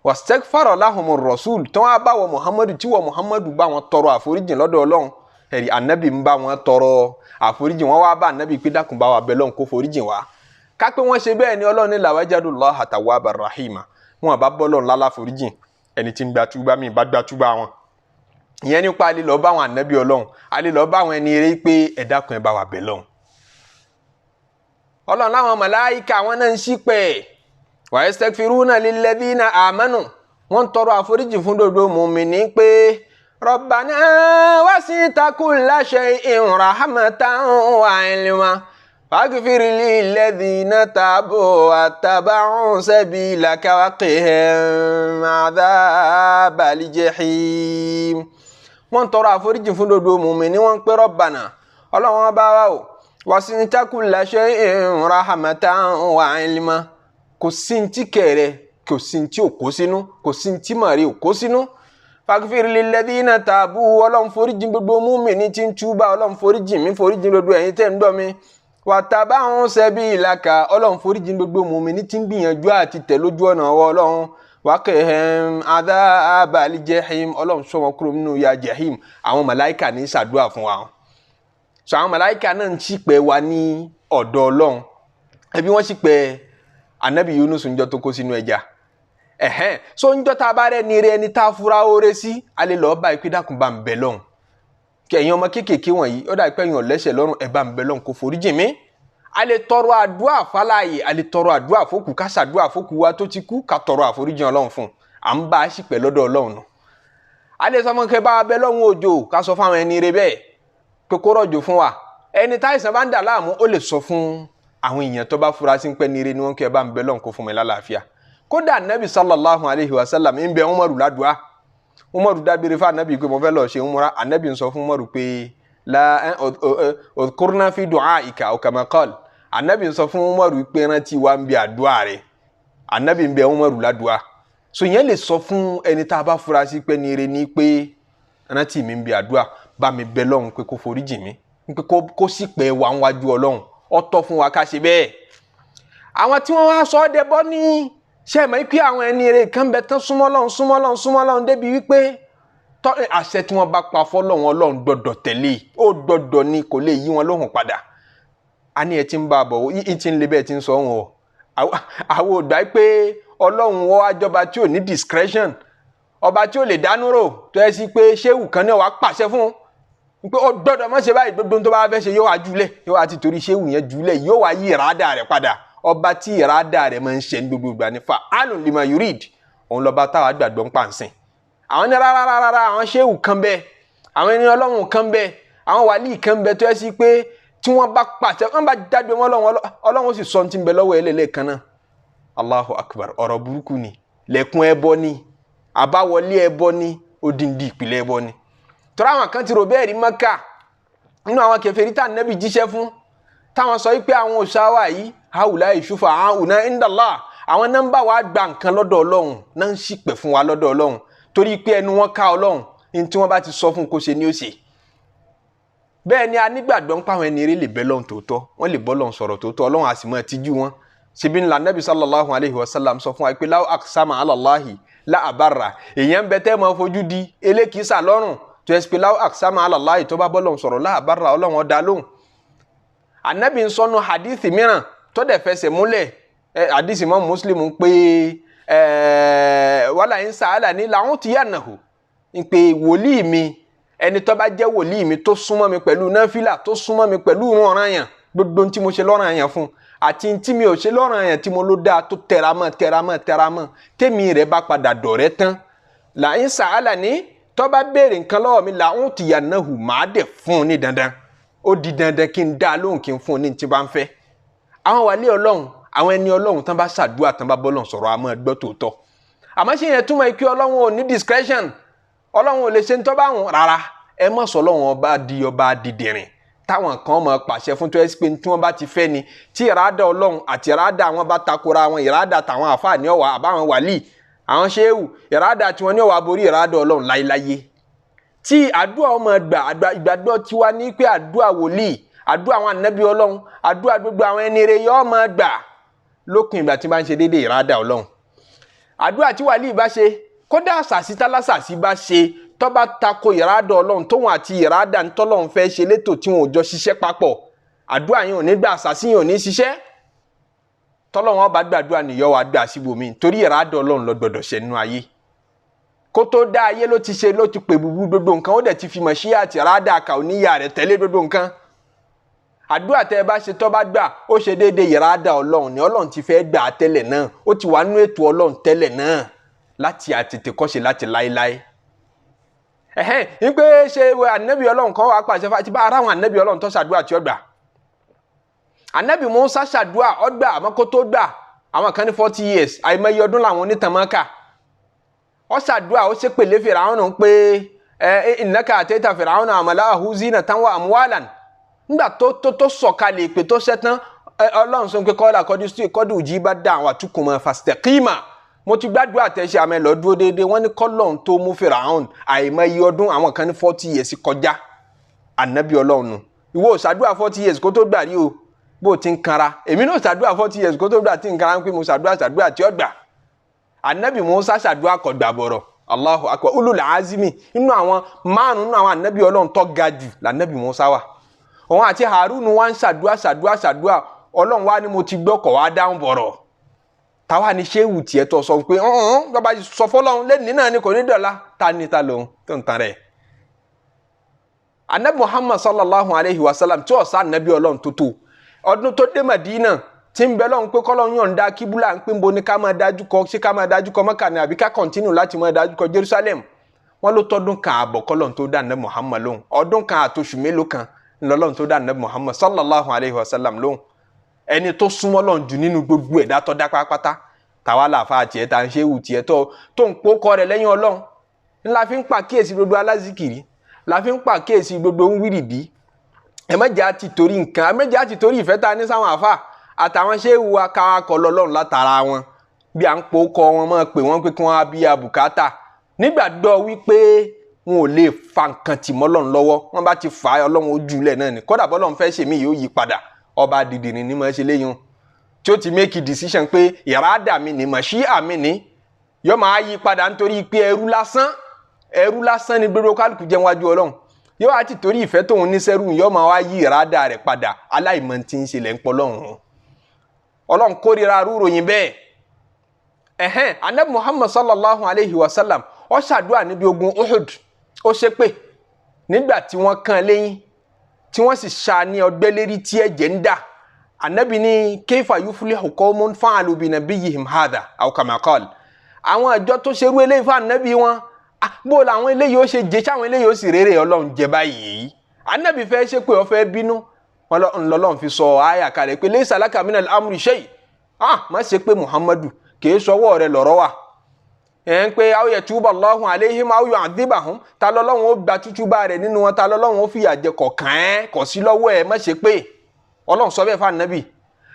wastaghfara lahumur rasul, tí wọ́n bá wọ Muhammadu, tí wọ́n Muhammadu bá wọn tọrọ àforíjìn lọ́dọ̀ Ọlọ́run. Ẹ̀rí anabi ń bá wọn tọrọ àforíjìn, wọn wá bá anabi pé dákun bá wa bẹ̀ lọ́hùn kó foríjìn wa. Kápẹ́ wọ́n ṣe bẹ́ẹ̀ ni, Ọlọ́run ní lawajadullaha tawwabar rahima, wọn bá bọ́ lọ́run lálá foríjìn, ẹni tí ń gba túbá mi bá gba túbá wọn. Ìyẹn nípa alẹ́ lọ́ọ́ bá àwọn anabi Ọlọ́run, alẹ́ lọ́ọ́ bá àwọn ẹni eré pé ẹ dákun ẹ bá wa bẹ̀ lọ́hùn. Ọlọ́run láwọn màláíkà àwọn náà ń ṣìpẹ̀, wa yastaghfiruna lilladhina amanu, wọ́n ń tọrọ àforíjì fún gbogbo mùmíní pé rabbana wasi'ta kulla shay'in rahmatan wa ilma faghfir lilladhina tabu wattaba'u sabilaka waqihim adhabal jahim. Wọ́n ń tọrọ àforíjì fún gbogbo mùmíní, wọ́n ń pè rabbana, Ọlọ́run bá wa o, wasi'ta kulla shay'in rahmatan wa ilma, kò sí ntí kẹrẹ, kò sí ntí ò kó sínú, kò sí ntí màrí ò kó sínú. Faghfir lilladhina tabu, Ọlọ́run foríjì gbogbo mùmíní tí ń túbà, Ọlọ́run foríjì mi, foríjì gbogbo ẹ̀yin tẹ́ ń gbọ́ mi. Wattaba'u sabilaka, Ọlọ́run foríjì gbogbo mùmíní tí ń gbìyànjú àti tẹ̀ lójú ọ̀nà ọwọ́ Ọlọ́run. Waqihim adhabal jahim, Ọlọ́run ṣọ́ wọn kúrò nínú ya jahim. Àwọn màláìkà ní ṣàdúrà fún wa. So àwọn màláìkà náà ń ṣìpẹ̀ wa ní ọ̀dọ̀ Ọlọ́run. Ẹbí wọ́n ṣìpẹ̀ anabi Yunus ńjọ́ tó kó sínú ẹja. Ẹ̀hẹ́n, so ńjọ́ tá a bá rẹ̀ ní rẹ̀ ẹni tá a fura oore sí, a lè lọ́ọ́ bá ìpín dákun bá ń bẹ lọ́hùn. Kí ẹ̀yin ọmọ kéékèèké wọ̀nyí, ó dà pé ẹ̀yin ọ̀lẹ́sẹ̀ lọ́rùn, ẹ̀ bá ń bẹ lọ́hùn kó foríjì mí. A lè tọrọ àdúrà fáláyè, a lè tọrọ àdúrà fókù, ká ṣàdúrà fókù wa tó ti kú, ká tọrọ àforíjì Ọlọ́run fún un. À ń bá a ṣìpẹ̀ lọ́dọ̀ Ọlọ́run nù. A lè sọ fún kẹ́ bá wa bẹ lọ́hùn òjò, ká sọ fáwọn ẹni rẹ bẹ́ẹ̀ pé kó rọ̀jò fún wa. Ẹni táìsàn bá ń dà láàmú, ó lè sọ fún àwọn èèyàn tó bá fura sí pé ní ire ni wọ́n kẹ́ bá ń bẹ lọ́hùn kó fún mi lálàáfíà. Kódà anabi sallallahu alayhi wa sallam ń bẹ Umaru ládùá. Umaru dábìrì fún anabi pé mo fẹ́ lọ ṣe umra. Anabi ń sọ fún Umaru pé la udhkurna fi du'aika aw kama qala. Anabi ń sọ fún Umaru pé rántí wa ń bẹ àdúrà rẹ̀. Anabi ń bẹ Umaru ládùá. So ìyẹn lè sọ fún ẹni tá a bá fura sí pé ní ire ni pé rántí mi ń bẹ àdúrà, bá mi bẹ lọ́hùn pé kó foríjì mi, pé kó sì pẹ́ wá wájú Ọlọ́run. Ó tọ́ fún wa ká ṣe bẹ́ẹ̀. Àwọn tí wọ́n wá sọ ọ́ dẹbọ́ ní ṣe mọ̀ pé àwọn ẹni eré kan bẹ tán súnmọ́ Ọlọ́run, súnmọ́ Ọlọ́run, súnmọ́ Ọlọ́run débi wípé tọ́ àṣẹ tí wọ́n bá pa fọ́lọ́run, Ọlọ́run gbọ́dọ̀ tẹ̀lé, ó gbọ́dọ̀ ni, kò lè yí wọn lóhùn padà. A ní ẹ ti ń bá a bọ̀, yí ti ń le bẹ́ẹ̀ ti ń sọ wọn o. Àwọn ò gbà pé Ọlọ́run wọ́n wá jọba tí ò ní discretion, ọba tí ò lè dánú rò, tó yẹ sí pé ṣéwù kan náà wàá pàṣẹ fún un pé ó gbọ́dọ̀ má ṣe báyìí, gbogbo tó bá fẹ́ ṣe yóò wá júlẹ̀, yóò wá ti torí ṣéwù yẹn júlẹ̀, yóò wá yí ìrádà rẹ̀ padà. Ọba tí ìrádà rẹ̀ máa ń ṣe ní gbogbo ìgbà ní fa'alun lima yurid, òun lọ́ba táwa gbàgbọ́ ń pàǹsìn. Àwọn ní rárá rárá, àwọn ṣéwù kan bẹ́ẹ̀, àwọn ẹni Ọlọ́run kan bẹ́ẹ̀, àwọn wàlíì kan bẹ́ẹ̀ tó yẹ sí pé tí wọ́n bá pàṣẹ, wọ́n bá jáde mọ́ Ọlọ́run, Ọlọ́run sì sọ ti ń bẹ lọ́wọ́ ẹ lẹ́ẹ̀kan náà. Allahu akbar, ọ̀rọ̀ burúkú ni, lẹ̀kùn ẹbọ ni, àbáwọlé ẹbọ ni, odindi ìpìlẹ̀ ẹbọ ni. Tọ́ra àwọn kan ti rò bẹ́ẹ̀ rí Mẹ́kà nínú àwọn kèfèrí tá Ànábì jíṣẹ́ fún, táwọn sọ wípé àwọn òòṣà wa yìí haula shufa'auna indallah, àwọn nọ́mbà wa gba nǹkan lọ́dọ̀ Ọlọ́run náà ń ṣìpẹ̀ fún wa lọ́dọ̀ Ọlọ́run, torí pé ẹnu wọn ká Ọlọ́run, ní tí wọ́n bá ti sọ fún kó ṣe ni ó ṣe. Bẹ́ẹ̀ ni a nígbàgbọ́ ń pa àwọn ẹni eré lè bẹ́ lọ́hùn tòótọ́, wọ́n lè bọ́ lọ́hùn sọ̀rọ̀ tòótọ́, Ọlọ́run á sì máa tijú wọn. Ṣebí ńlá Nabi sallallahu alayhi wa sallam sọ fún wa pé law aqsama ala Allahi la abarra, èèyàn bẹ tẹ́ máa fojú di elékìísà lọ́rùn tó yẹ pé law aqsama ala Allahi, tó bá bọ́ lọ́hùn sọ̀rọ̀ la abarra, Ọlọ́run ó dá lóhùn. Ànábì ń sọnù hadithi mìíràn tó dẹ̀ fẹsẹ̀ múlẹ̀, hadithi mọ́ Muslim pé wala in sa'alani la'utiyannahu, ń pé wòlíì mi Ẹni tó bá jẹ́ wòlíì mi tó súnmọ́ mi pẹ̀lú náfìlà, tó súnmọ́ mi pẹ̀lú ìrun ọ̀ranyàn, gbogbo tí mo ṣe lọ́ranyàn fún àti tí mi ò ṣe lọ́ranyàn tí mo ló dáa tó tẹramọ́ tẹramọ́ tẹramọ́, tèmi rẹ̀ bá padà dọ̀rẹ́ tán, la'in sa'alani, tó bá béèrè nǹkan lọ́wọ́ mi, la'utiyannahu, màá dẹ̀ fún un ní dandan. Ó di dandan kí n dá lóhùn, kí n fún un ní tí bá ń fẹ́. Àwọn wàlíì Ọlọ́run, àwọn ẹni Ọlọ́run tán bá ṣàdúrà, tán bá bọ́lọ̀ sọ̀rọ̀, àmọ́ gbọ́ tòótọ́. Àmọ́ ṣé yẹn túmọ̀ pé Ọlọ́run ò ní discretion, Ọlọ́run ò lè ṣe ń tọ́ bá wọn? Rárá, ẹ má sọ Ọlọ́run ọba di ọba dìdìrìn táwọn kan máa pàṣẹ fún tó ẹ pé tí wọ́n bá ti fẹ́ ni. Tí ìrádà Ọlọ́run àti ìrádà wọn bá takora wọn, ìrádà tàwọn àfáà ní ọ̀wà àbáwọn wàlíì àwọn ṣéwù, ìrádà tiwọn ní ọ̀wà borí ìrádà Ọlọ́run láéláyé. Tí àdúrà ọmọ gbà, ìgbàgbọ́ tiwa ní pé àdúrà wòlíì, àdúrà àwọn ànábì Ọlọ́run, àdúrà gbogbo àwọn ẹni rere yóò máa gbà lópin ìgbà tí bá ń ṣe déédéé ìrádà Ọlọ́run. Àdúrà tí wàlíì bá ṣe, kódà àṣàṣì tálásàṣì bá ṣe, tó bá tako ìrádà Ọlọ́run, tóun àti ìrádà ntọ́lọ́run fẹ́ ṣe létò tí wọn ò jọ ṣiṣẹ́ papọ̀, àdúrà yẹn ò ní gbà, àṣàṣì yẹn ò ní ṣiṣẹ́. Tọ́lọ́run ọba gbàdúrà nìyọ́ wa gbà síbòmí, torí ìrádà Ọlọ́run ló gbọdọ̀ ṣe nínú ayé. Kó tó dá ayé ló ti ṣe, ló ti pè búbú gbogbo nǹkan, ó dẹ̀ ti fi mọ̀ sí àti ìrádà kà ó níyà rẹ̀ tẹ́lẹ̀ gbogbo nǹkan. Àdúrà tẹ́ ẹ bá ṣe tó bá gbà, ó ṣe déédéé ìrádà Ọlọ́run ni. Ọlọ́run ti fẹ́ gbà á tẹ́lẹ̀ náà, ó ti wà nínú ètò Ọlọ́run tẹ́lẹ̀ náà láti àtètèkọ́ṣe láti láéláé. Ẹ̀hẹ́n, ní pé ṣe ànábì Ọlọ́run kan wàá pàṣẹ fún àti bá ara àwọn ànábì Ọlọ́run tó ṣàdúrà tí ó gbà. Ànábì Mùsá ṣàdúrà, ó gbà, àmọ́ kó tó gbà, àwọn kan ní 40 years, àìmọye ọdún làwọn onítàn máa kà. Ó ṣàdúrà, ó ṣépèlé Fìràwọn pé innaka atayta Fir'auna wa zinatan wa amwalan. Nígbà tó sọ̀kalẹ̀ ìpè tó ṣẹ́tán, Ọlọ́run sọ pé kọ́lá kọ́dù jí bá dá àwọn àtúkùnmọ̀ fastaqima, mo ti gbàdúrà tẹ̀sí àmọ́ ẹ lọ dúró déédéé. Wọ́n ní kọ́lọ́n tó mú Fìràhùn àìmọye ọdún, àwọn kan ní 40 years kọjá. Ànábì Ọlọ́run nù. Ìwọ ṣàdúrà 40 years kó tó gbà rí o, bó o ti ń kanra. Èmi náà ṣàdúrà 40 years kó tó gbà tí ń kanra ń pè mo ṣàdúrà ṣàdúrà tí ó gbà. Ànábì Mùsá ṣàdúrà kò gbà bọ̀rọ̀. Allahu akbar. Ulul azimi, inú àwọn márùn-ún nínú àwọn ànábì Ọlọ́run tó ga jù lànábì Mùsá wà. Òun àti Harun wá ń ṣàdúrà ṣàdúrà ṣàdúrà, Ọlọ́run wá ní mo ti gbọ́, kọ̀ wá dáhùn bọ̀rọ̀. Táwa ni ṣéwù tiẹ̀ tó sọ pé ọ̀hún bàbá sọ fọlọ́run lẹ́ni náà ni kò ní dọ̀la, ta ni ta lòun tó ń tan rẹ̀. Anabi Muhammad sallallahu alayhi wa sallam tí ọ̀sán anabi Ọlọ́run tó tó ọdún tó dé Madina tí ń bẹ lọ́run pé kọ́lọ́run yọ̀ǹda kíbúlà ń pín bo ní ká máa dájú kọ, ṣé ká máa dájú kọ Mẹ́kà ni àbí ká kọ̀ntínú láti máa dájú kọ Jerusalem. Wọ́n ló tọ́dún kan àbọ̀ kọ́lọ́run tó dá anabi Muhammad lóhùn, ọdún kan àtoṣù mélòó kan ńlọlọ́run tó dá anabi Muhammad sallallahu alayhi wa sallam lóhùn. Ẹni tó súnmọ́ Ọlọ́run jù nínú gbogbo ẹ̀dá tó dá pátápátá, tàwa làfa tiẹ̀ tá ń ṣe wù tiẹ̀ tó ń kó kọ́ rẹ̀ lẹ́yìn Ọlọ́run. Ńlá fi ń pàkíyèsí gbogbo alázìkìrì, la fi ń pàkíyèsí gbogbo ń wírìdí. Ẹ má jẹ́ àti torí nǹkan, ẹ má jẹ́ àti torí ìfẹ́ ta ní sáwọn àfa àtàwọn ṣé wù akáwakọ̀ lọ́lọ́run látara wọn, bí à ń po kọ́ wọn máa pè wọ́n pé kí wọ́n á bí abùkátà, nígbàgbọ́ wípé wọn ò lè fa nǹkan tì mọ́ Ọlọ́run lọ́wọ́. Wọ́n bá ti fà á, Ọlọ́run ojú ilẹ̀ náà ni. Kódà bọ́lọ́run fẹ́ ṣèmí yóò yí padà, ọba dìdìrín ní máa ṣe léyìn tí ó ti make a decision pé ìrádà mi ni, màṣíà mi ni, yóò máa yí padà nítorí pé ẹrú lásán, ẹrú lásán ni gbogbo kálukú jẹ́ wájú Ọlọ́run. Yóò wá ti torí ìfẹ́ tóun ní sẹ́rù, yóò máa wá yí ìrádà rẹ̀ padà. Aláìmọ̀ tí ń ṣe lẹ́ ń pọ̀ lọ́hùn. Ọlọ́run kórìíra arúròyìn bẹ́ẹ̀. Ẹ̀hẹ́n, Anabi Muhammad sallallahu alayhi wa sallam ó ṣàdúrà níbi ogun Uhud, ó ṣépè nígbà tí wọ́n kàn léyìn tí wọ́n sì ṣá ní ọgbẹ́ lérí tí ẹ̀jẹ̀ ń dà. Anabi ní kayfa yuflihu qawmun fa'alu bi nabiyyihim hadha aw kama qala. Àwọn àjọ tó ṣerú eléyìí fún anabi wọn, bó làwọn eléyìí ó ṣe jẹ, sáwọn eléyìí ó sì rere Ọlọ́run jẹ báyìí. Anabi fẹ́ ṣe pé ó fẹ́ bínú, wọn lọ́lọ́run fi sọ àyà kalẹ̀ pé laysa laka minal amri shay. Má ṣe pé Muhammadu kì í sọwọ́ rẹ lọ́rọ̀ wà. Ẹ̀ ń pé aw yatuba Allahu alayhim aw yu'adhibahum, ta lọ́lọ́run ó gba tútúbà rẹ̀ nínú wọn, ta lọ́lọ́run ó fìyà jẹ kọ̀ọ̀kan ẹ̀ kọ̀ sí lọ́wọ́ ẹ̀, má ṣe pé Ọlọ́run sọ bẹ́ẹ̀ fún anabi.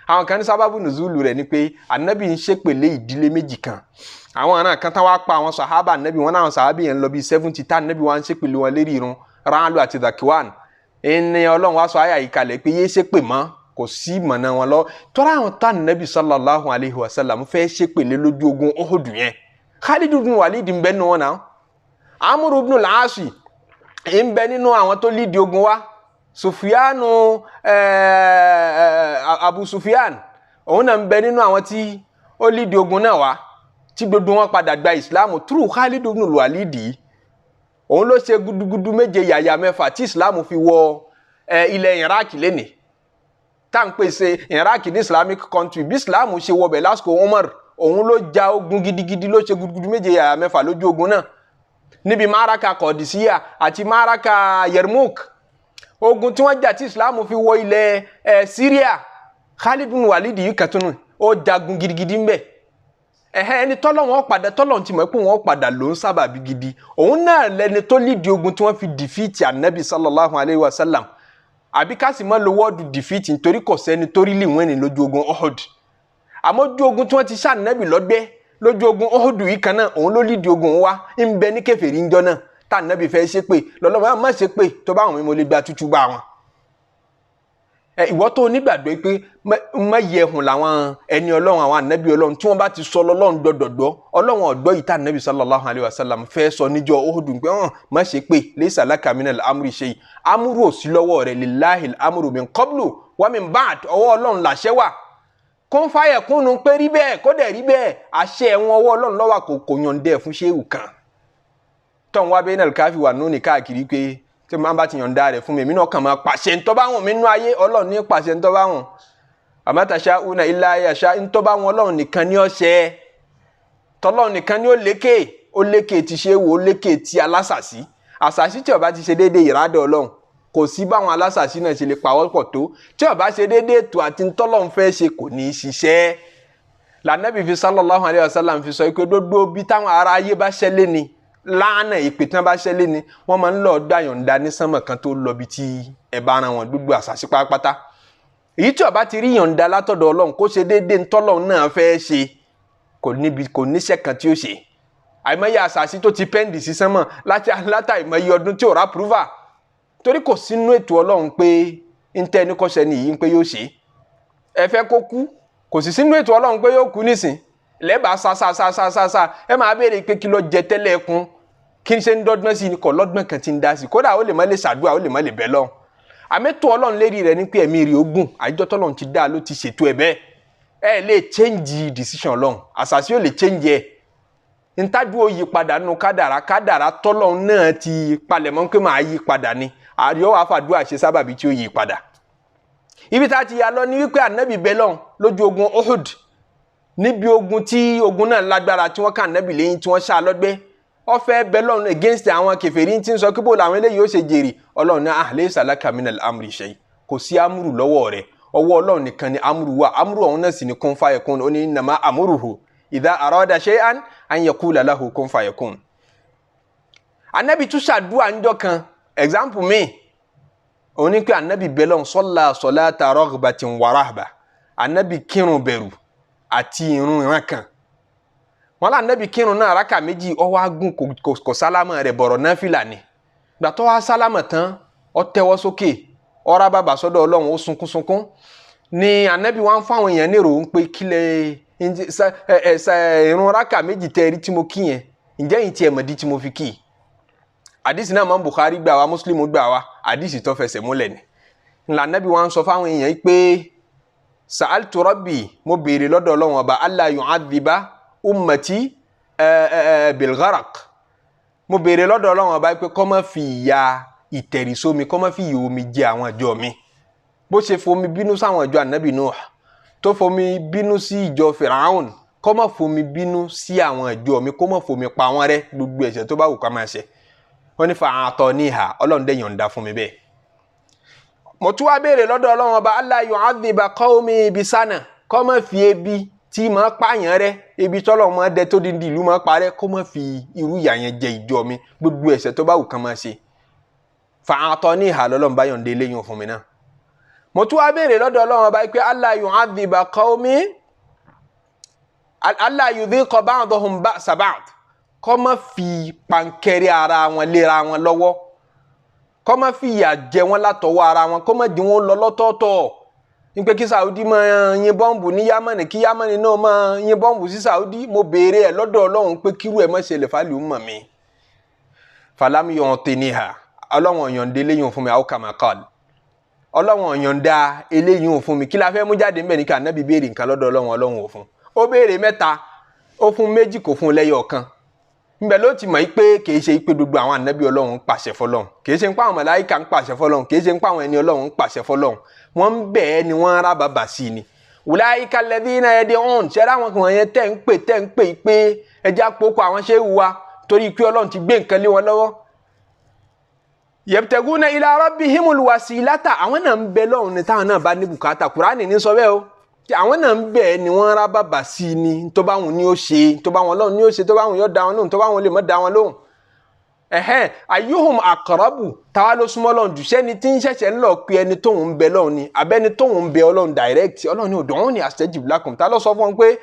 Àwọn kan ní sábàbù nùzúlù rẹ̀ ni pé anabi ń ṣépèlé ìdílé méjì kan. Àwọn ará kan táwa pa àwọn sàhábà anabi wọn, náà sàhábì yẹn lọ bíi 70 tá anabi wọn ń ṣépèlé wọn lérí irun Ráàlú àti Zakiwan. Ẹni Ọlọ́run wá sọ àyà yìí kalẹ̀ pé yéé ṣépè mọ́, kò sí mọ̀nà wọn lọ. Tọ́ra àwọn tá anabi sallallahu alayhi wa sallam fẹ́ ṣépèlé lójú ogun Uhud yẹn, Khalid ibn Walid ń bẹ nínú wọn náà, Amr ibn al-As ń bẹ nínú àwọn tó lídìí ogun wa, Sufyanu Abu Sufyan òun náà ń bẹ nínú àwọn tí ó lídìí ogun náà wá, tí gbogbo wọn padà gba Ìsìláàmù through Khalid ibn Walid. Òun ló ṣe gudugudu méje yàyà mẹ́fà tí Islam fi wọ ilẹ̀ Iraq lénìí, tá à ń pèsè Iraq ní Islamic country. Bí Islam ṣe wọbẹ̀ lásìkò Umar, òun ló ja ogun gidigidi, ló ṣe gudugudu méje yàyà mẹ́fà lójú ogun náà níbi maraka Kọ̀dísíyà àti maraka Yarmouk, ogun tí wọ́n jà tí Islam fi wọ ilẹ̀ Syria. Khalid bin Walid yìí kẹtùnú ó jagun gidigidi ńbẹ. Ẹ̀hẹ́, ẹni tọ́lọ̀ wọn padà, tọ́lọ̀ ti mọ̀ pé wọ́n padà ló ń sábàbí gidi, òun náà lẹni tó lídìí ogun tí wọ́n fi dìfíìtì anabi sallallahu alayhi wa sallam. Àbí ká sì mọ́ lo wọ́ọ̀dù dìfíìtì, nítorí kò sẹ́ni tó rí lè wọ́n ní lójú ogun Uhud. Àmọ́ ojú ogun tí wọ́n ti ṣá anabi lọ́gbẹ́ lójú ogun Uhud yìí kan náà, òun ló lídìí ogun wa ń bẹ ní kèfèrí ńjọ́ náà tá anabi fẹ́ ṣe pé lọ́lọ́mọ má ṣe pé tó bá wọn, mo lè gba tútù bá wọn. Ìwọ tó onígbàgbọ́ pé má yẹhùn làwọn ẹni ọlọ́run, àwọn ànábì ọlọ́run tí wọ́n bá ti sọ lọ́lọ́run dọ̀dọ̀dọ̀, ọlọ́run ọ̀gbọ́ yìí tá ànábì sallallahu alayhi wa sallam fẹ́ sọ níjọ́ Uhud pé hàn má ṣe pé laysa laka minal amri shay, amúrú ò sí lọ́wọ́ rẹ̀, lillahil amru min qablu wa min ba'd, ọwọ́ ọlọ́run làṣẹ wà. Kún fáyẹ̀ kúnnu pé rí bẹ́ẹ̀ kó dẹ̀ rí bẹ́ẹ̀, àṣẹ ẹ̀wọ̀n ọwọ́ ọlọ́run ló wà, kò yọ̀ǹdẹ̀ fún ṣéwù kan. Tọ́hún wá bẹ́ẹ̀ náà káfí wà nù ní káàkiri pé tí mo bá ti yọ̀ǹda rẹ̀ fún mi, èmi náà kàn máa pàṣẹ ntọ́ bá wọn mi nú ayé. Ọlọ́run ní pàṣẹ ntọ́ bá wọn, àmọ́ una illa yasha, ntọ́ bá wọn ọlọ́run nìkan ní ọ̀ṣẹ́ tọ́lọ́run nìkan ní ó lékè, ó lékè ti ṣe wò, ó lékè ti alásàsí. Àsàsí tí ó bá ti ṣe déédéé ìrádọ́ ọlọ́run, kò sí báwọn alásàsí náà ṣe lè pawọ́pọ̀ tó, tí ó bá ṣe déédéé ètò àti ntọ́lọ́run fẹ́ ṣe kò ní í ṣiṣẹ́. Lànàbì fi sallallahu alayhi wa sallam fi sọ pé gbogbo bí táwọn ará ayé bá ṣẹlẹ̀ ni láàánà ìpè tí wọn bá ṣẹlẹ̀ ni wọn máa ń lọ gbà yọ̀ǹda ní sánmọ̀ kan tó lọ bí tí ẹ bá ara wọn gbogbo àṣàṣì pátápátá. Èyí tí ó bá ti rí yọ̀ǹda látọ̀dọ̀ Ọlọ́run kó ṣe déédéé ntọ́lọ́run náà fẹ́ ṣe, kò níbi kò níṣẹ́ kan tí ó ṣe. Àìmọye àṣàṣì tó ti pẹ́ǹdì sí sánmọ̀ látàìmọye ọdún tí ò rà púrúfà, torí kò sínú ètò Ọlọ́run pé ntẹ́ ẹni kọ́ṣẹ́ ni yìí ń pé yóò ṣe. Ẹ fẹ́ kó kú, kò sì sínú ètò Ọlọ́run pé yóò kú nísìn. Lẹ́bàá sa sa sa sa sa sa, ẹ máa béèrè pé kí ló jẹ tẹ́lẹ̀ kún, kí n ṣe ń dọ́gbọ́n sí ni, kò lọ́gbọ́n kan ti ń dá sí. Kódà ó lè má lè ṣàdúrà, ó lè má lè bẹ́ lọ́hùn. Àmẹ́tò Ọlọ́run lérí rẹ̀ ní pé ẹ̀mí rẹ̀ ogun, àjọ tọ́lọ́run ti dá ló ti ṣètò ẹ̀ bẹ́ẹ̀. Ẹ lè change decision Ọlọ́run, àṣàṣì ò lè change ẹ̀. Ntájú ó yí padà nù kádàrá, kádàrá tọ́lọ́run náà ti palẹ̀mọ́ pé máa yí padà ni, àríyọ́ wàá fàdúrà ṣe sábàbí tí ó yí padà. Ibi tá a ti yà lọ ní wípé ànábì bẹ́ lọ́hùn lójú ogun Uhud, níbi ogun tí ogun náà lágbára tí wọ́n kà ànábì lẹ́yìn tí wọ́n ṣá lọ́gbẹ́. Ó fẹ́ bẹ Ọlọ́run against àwọn kèfèrí tí ń sọ kí bó làwọn eléyìí ó ṣe jèrè. Ọlọ́run ní ah laysa laka minal amri shay, kò sí amúrù lọ́wọ́ rẹ̀, ọwọ́ Ọlọ́run nìkan ni amúrù wà. Amúrù ọ̀hún náà sì ni kun fayakun. Ó ní innama amruhu idha arada shay'an an yaqula lahu kun fayakun. Anabi tún ṣàdúrà ńjọ́ kan, example mi òun ní pé anabi bẹ Ọlọ́run salla salata raghbatin wa rahba, anabi kírun bẹ̀rù àti irun ìran kan. Wọn là nẹ́bi kírun náà raka méjì, ó wá gùn kò sálámà rẹ̀ bọ̀rọ̀ náfìlà ni. Gbà tó wá sálámà tán, ó tẹ́wọ́ sókè, ó rá bàbà sọ́dọ̀ Ọlọ́run, ó sunkún sunkún ni. Ànábì wọn fáwọn èèyàn ní ìròyìn pé kílẹ̀ irun raka méjì tẹ́ rí tí mo kí yẹn, ǹjẹ́ yìí tiẹ̀ mọ̀dí tí mo fi kí i? Àdìsí náà mọ́ Bukhari gbà wá, Muslim gbà wá, àdìsí tó fẹsẹ̀ múlẹ̀ ni. Ńlá ànábì wọn sọ fáwọn èèyàn pé sa'altu rabbi, mo béèrè lọ́dọ̀ Ọlọ́run ọba alla yu'adhiba ummati bilgharaq, mo béèrè lọ́dọ̀ Ọlọ́run ọba pé kó má fi ìyà ìtẹ̀rìsómi, kó má fi ìyà omi jẹ àwọn ìjọ mi. Bó ṣe fomi bínú sáwọn ìjọ ànábì Nuh, tó fomi bínú sí ìjọ Firaun, kó má fomi bínú sí àwọn ìjọ mi, kó má fomi pa wọ́n rẹ́, gbogbo ẹ̀ṣẹ̀ tó bá wù ká máa ṣe. Wọ́n ní fa'ataniha, Ọlọ́run dẹ̀ yọ̀ǹda fún mi bẹ́ẹ̀. Mo tún wá béèrè lọ́dọ̀ Ọlọ́run ọba alla yu'adhiba qawmi bisana, kó má fi ebi tí máa pààyàn rẹ́, ebi tọ́lọ̀ máa dẹ tó dídì ìlú máa parẹ́, kó má fi irú ìyà yẹn jẹ ìjọ mi, gbogbo ẹ̀ṣẹ̀ tó bá wù kán máa ṣe. Fa'ataniha, lọ́lọ́run bá yọ̀ǹda eléyìí fún mi náà. Mo tún wá béèrè lọ́dọ̀ Ọlọ́run ọba pé alla yu'adhiba qawmi alla yudhiqa ba'dahum ba'sa ba'd, kó má fi pankẹ́rẹ́ ara wọn léra wọn lọ́wọ́, kó má fi ìyà jẹ wọn látọwọ́ ara wọn, kó má di wọn lọ lọ́tọ̀ọ̀tọ̀. Nípe kí Saudi máa yin bọ́ǹbù ní Yámánì, kí Yámánì náà máa yin bọ́ǹbù sí Saudi. Mo béèrè ẹ̀ lọ́dọ̀ Ọlọ́run pé kírú ẹ̀ má ṣẹlẹ̀ fálì umma mi. Falam yu'tiniha, Ọlọ́run yọ̀ǹda eléyìí fún mi, aw kama qal, Ọlọ́run yọ̀ǹda eléyìí fún mi. Kí la fẹ́ mú jáde ńbẹ̀ ní ká Ànábì béèrè nǹkan lọ́dọ̀ Ọlọ́run, Ọlọ́run ò fún. Ó béèrè mẹ́ta, ó fún méjì, kò fún lẹ́yọ̀ kan. Nbẹ ló ti mọ̀ yí pé kìí ṣe pé gbogbo àwọn ànábì Ọlọ́run ń pàṣẹ fọlọ́run, kìí ṣe ń pa àwọn màláíkà ń pàṣẹ fọlọ́run, kìí ṣe ń pa àwọn ẹni Ọlọ́run ń pàṣẹ fọlọ́run. Wọ́n ń bẹ̀ ẹ́ ni wọ́n ń rá bàbà sí ni. Ulaika alladhina yad'un, ṣẹ́rẹ́ àwọn kan yẹn tẹ́ ń pè pé ẹja pokò àwọn ṣé wù wa torí pé Ọlọ́run ti gbé nǹkan lé wọn lọ́wọ́. Yabtaguna ila rabbihimul wasilata, àwọn náà ń bẹ lọ́run ni táwọn náà bá ní bùkátà. Kùránì ní sọ bẹ́ẹ̀ o, àwọn náà ń bẹ̀ ni wọ́n rá bàbà sí ni, tó bá wọn ní ó ṣe, tó bá wọn lọ́run ní ó ṣe, tó bá wọn yọ da wọn lóhùn, tó bá wọn lè mọ́ da wọn lóhùn. Ẹ̀hẹ́n, ayyuhum aqrabu, táwa ló súnmọ́ lọ́run jù, sẹ́ni tí ń ṣẹ̀ṣẹ̀ ń lọ pé ẹni tóun ń bẹ lọ́run ni àbẹ́ni tóun ń bẹ Ọlọ́run direct. Ọlọ́run ní ud'uni ní astajib lakum. Ta ló sọ fún wọn pé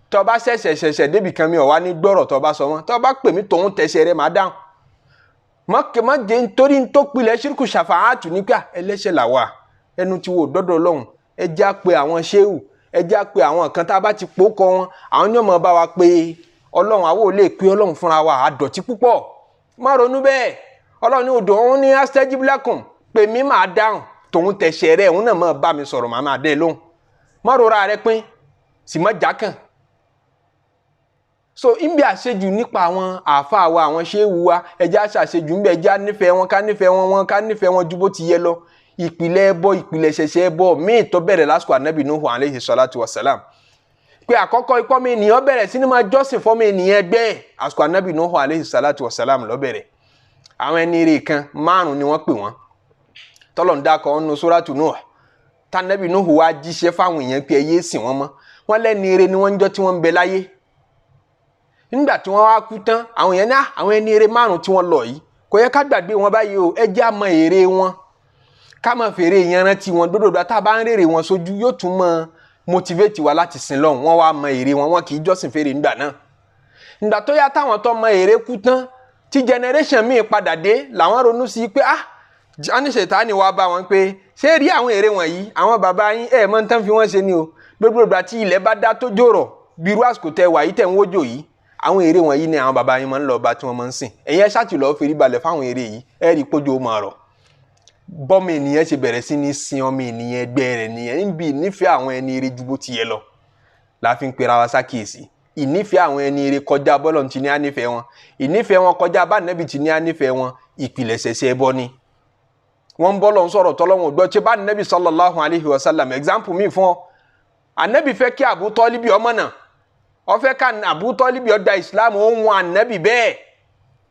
tó bá ṣẹ̀ṣẹ̀ débì kan mi ò wá ní gbọ́rọ̀ tó bá sọ wọn, tó bá pè mí tòun tẹ̀sẹ̀ rẹ̀ máa dáhùn. Má jẹ́ nítorí tó pilẹ̀ ṣírkù ṣàfàátù ní pé ẹlẹ́ṣẹ̀ làwà, ẹnu ti wò dọ́dọ̀ Ọlọ́run, ẹ já pé àwọn ṣéwù, ẹ já pé àwọn kan tá a bá ti pò kọ wọn, àwọn ní ọmọ bá wa pé Ọlọ́run, àwọn ò lè pé Ọlọ́run fúnra wa, àdọ̀tí púpọ̀. Má ronú bẹ́ẹ̀. Ọlọ́run ní ud'uni ní astajib lakum, pè mí máa dáhùn, tòun tẹ̀sẹ̀ rẹ̀ òun náà máa bá mi sọ̀rọ̀, màá máa dẹ́ lóhùn. Má rora rẹ pín, sì má jákàn. So nbí àṣejù nípa àwọn àáfàá wa, àwọn ṣéwù wa, ẹja ṣàṣejù nbẹ, ẹja nífẹ̀ẹ́ wọn, ká nífẹ̀ẹ́ wọn, ká nífẹ̀ẹ́ wọn ju bó ti yẹ lọ. Ìpìlẹ̀ ẹbọ, ìpìlẹ̀ ṣẹ̀ṣẹ̀ ẹbọ míì tó bẹ̀rẹ̀ lásìkò ànábì Nuhu alayhi salatu wa salam, pé àkọ́kọ́ ikọ́ mi ènìyàn bẹ̀rẹ̀ sí ni máa jọ́sìn fọ́mọ ènìyàn ẹgbẹ́ ẹ̀. Àsìkò ànábì Nuhu alayhi salatu wa salam ló bẹ̀rẹ̀. Àwọn ẹni rè kan márùn ni wọ́n pè wọ́n, tọ́lọ̀ ń dákọ̀ ọ́nù suratu Nuh, tànábì Nuhu wá jíṣẹ́ fáwọn èèyàn pé ẹ yé sìn wọ́n mọ́. Wọ́n lẹ́ni rè ni wọ́n ń jọ́ tí wọ́n ń bẹ láyé. Nígbà tí wọ́n wá kú tán, àwọn èèyàn ní àwọn ẹni rè márùn tí wọ́n lọ yìí kò yẹ ká gbàgbé wọn báyìí o, ẹ jẹ́ á mọ èrè wọn, ká máa fèrè yẹn rántí wọn. Dódòdó tá a bá ń rèrè wọn sójú yóò tún mọ motivate wa láti sin lọ́hùn. Wọ́n wá mọ èrè wọn, wọn kì í jọ́sìn fèrè nígbà náà. Nígbà tó yá táwọn tó mọ èrè kú tán, tí generation míì padà dé, làwọn ronú sí i pé ah, Ṣètánì wá bá wọn pé ṣé rí àwọn èrè wọ̀nyí, àwọn bàbá yín ẹ̀ mọ́ tán fi wọ́n ṣe ni o. Gbogbo ìgbà tí ilẹ̀ bá dá tó jòrọ̀ bírú àsìkò tẹ wà yìí tẹ̀ ń wójò yìí, àwọn èrè wọ̀nyí ni àwọn bàbá yín máa ń lọ bá tí wọ́n máa ń sìn. Ẹ̀yin ẹ ṣáà ti lọ́ọ́ fèrè balẹ̀ fáwọn èrè yìí, ẹ rí pójó máa rọ̀. Bọ́mọ ènìyàn ṣe bẹ̀rẹ̀ sí ní sin ọmọ ènìyàn ẹgbẹ́ rẹ̀ nìyẹn, níbi ìnífẹ̀ẹ́ àwọn ẹni eré ju bó ti yẹ lọ. La fi ń pera wa sákìyèsí. Ìnífẹ̀ẹ́ àwọn ẹni eré kọjá bọ́lọ̀ ti ní ànífẹ̀ẹ́ wọn, ìnífẹ̀ẹ́ wọn kọjá bá nẹ́bì ti ní ànífẹ̀ẹ́ wọn, ìpìlẹ̀ ṣẹ̀ṣẹ̀ ẹbọ ni. Wọ́n ń bọ́lọ̀ ń sọ̀rọ̀ tọ́lọ́wọ̀n gbọ́ tí bá nẹ́bì sallallahu alayhi wa sallam. Example mi fún ọ, ànẹ́bì fẹ́ kí Abu Tọ́líbì ọmọ náà, ó fẹ́ ká Abu Tọ́líbì ó gba Islam, ó ń wọn ànẹ́bì bẹ́ẹ̀.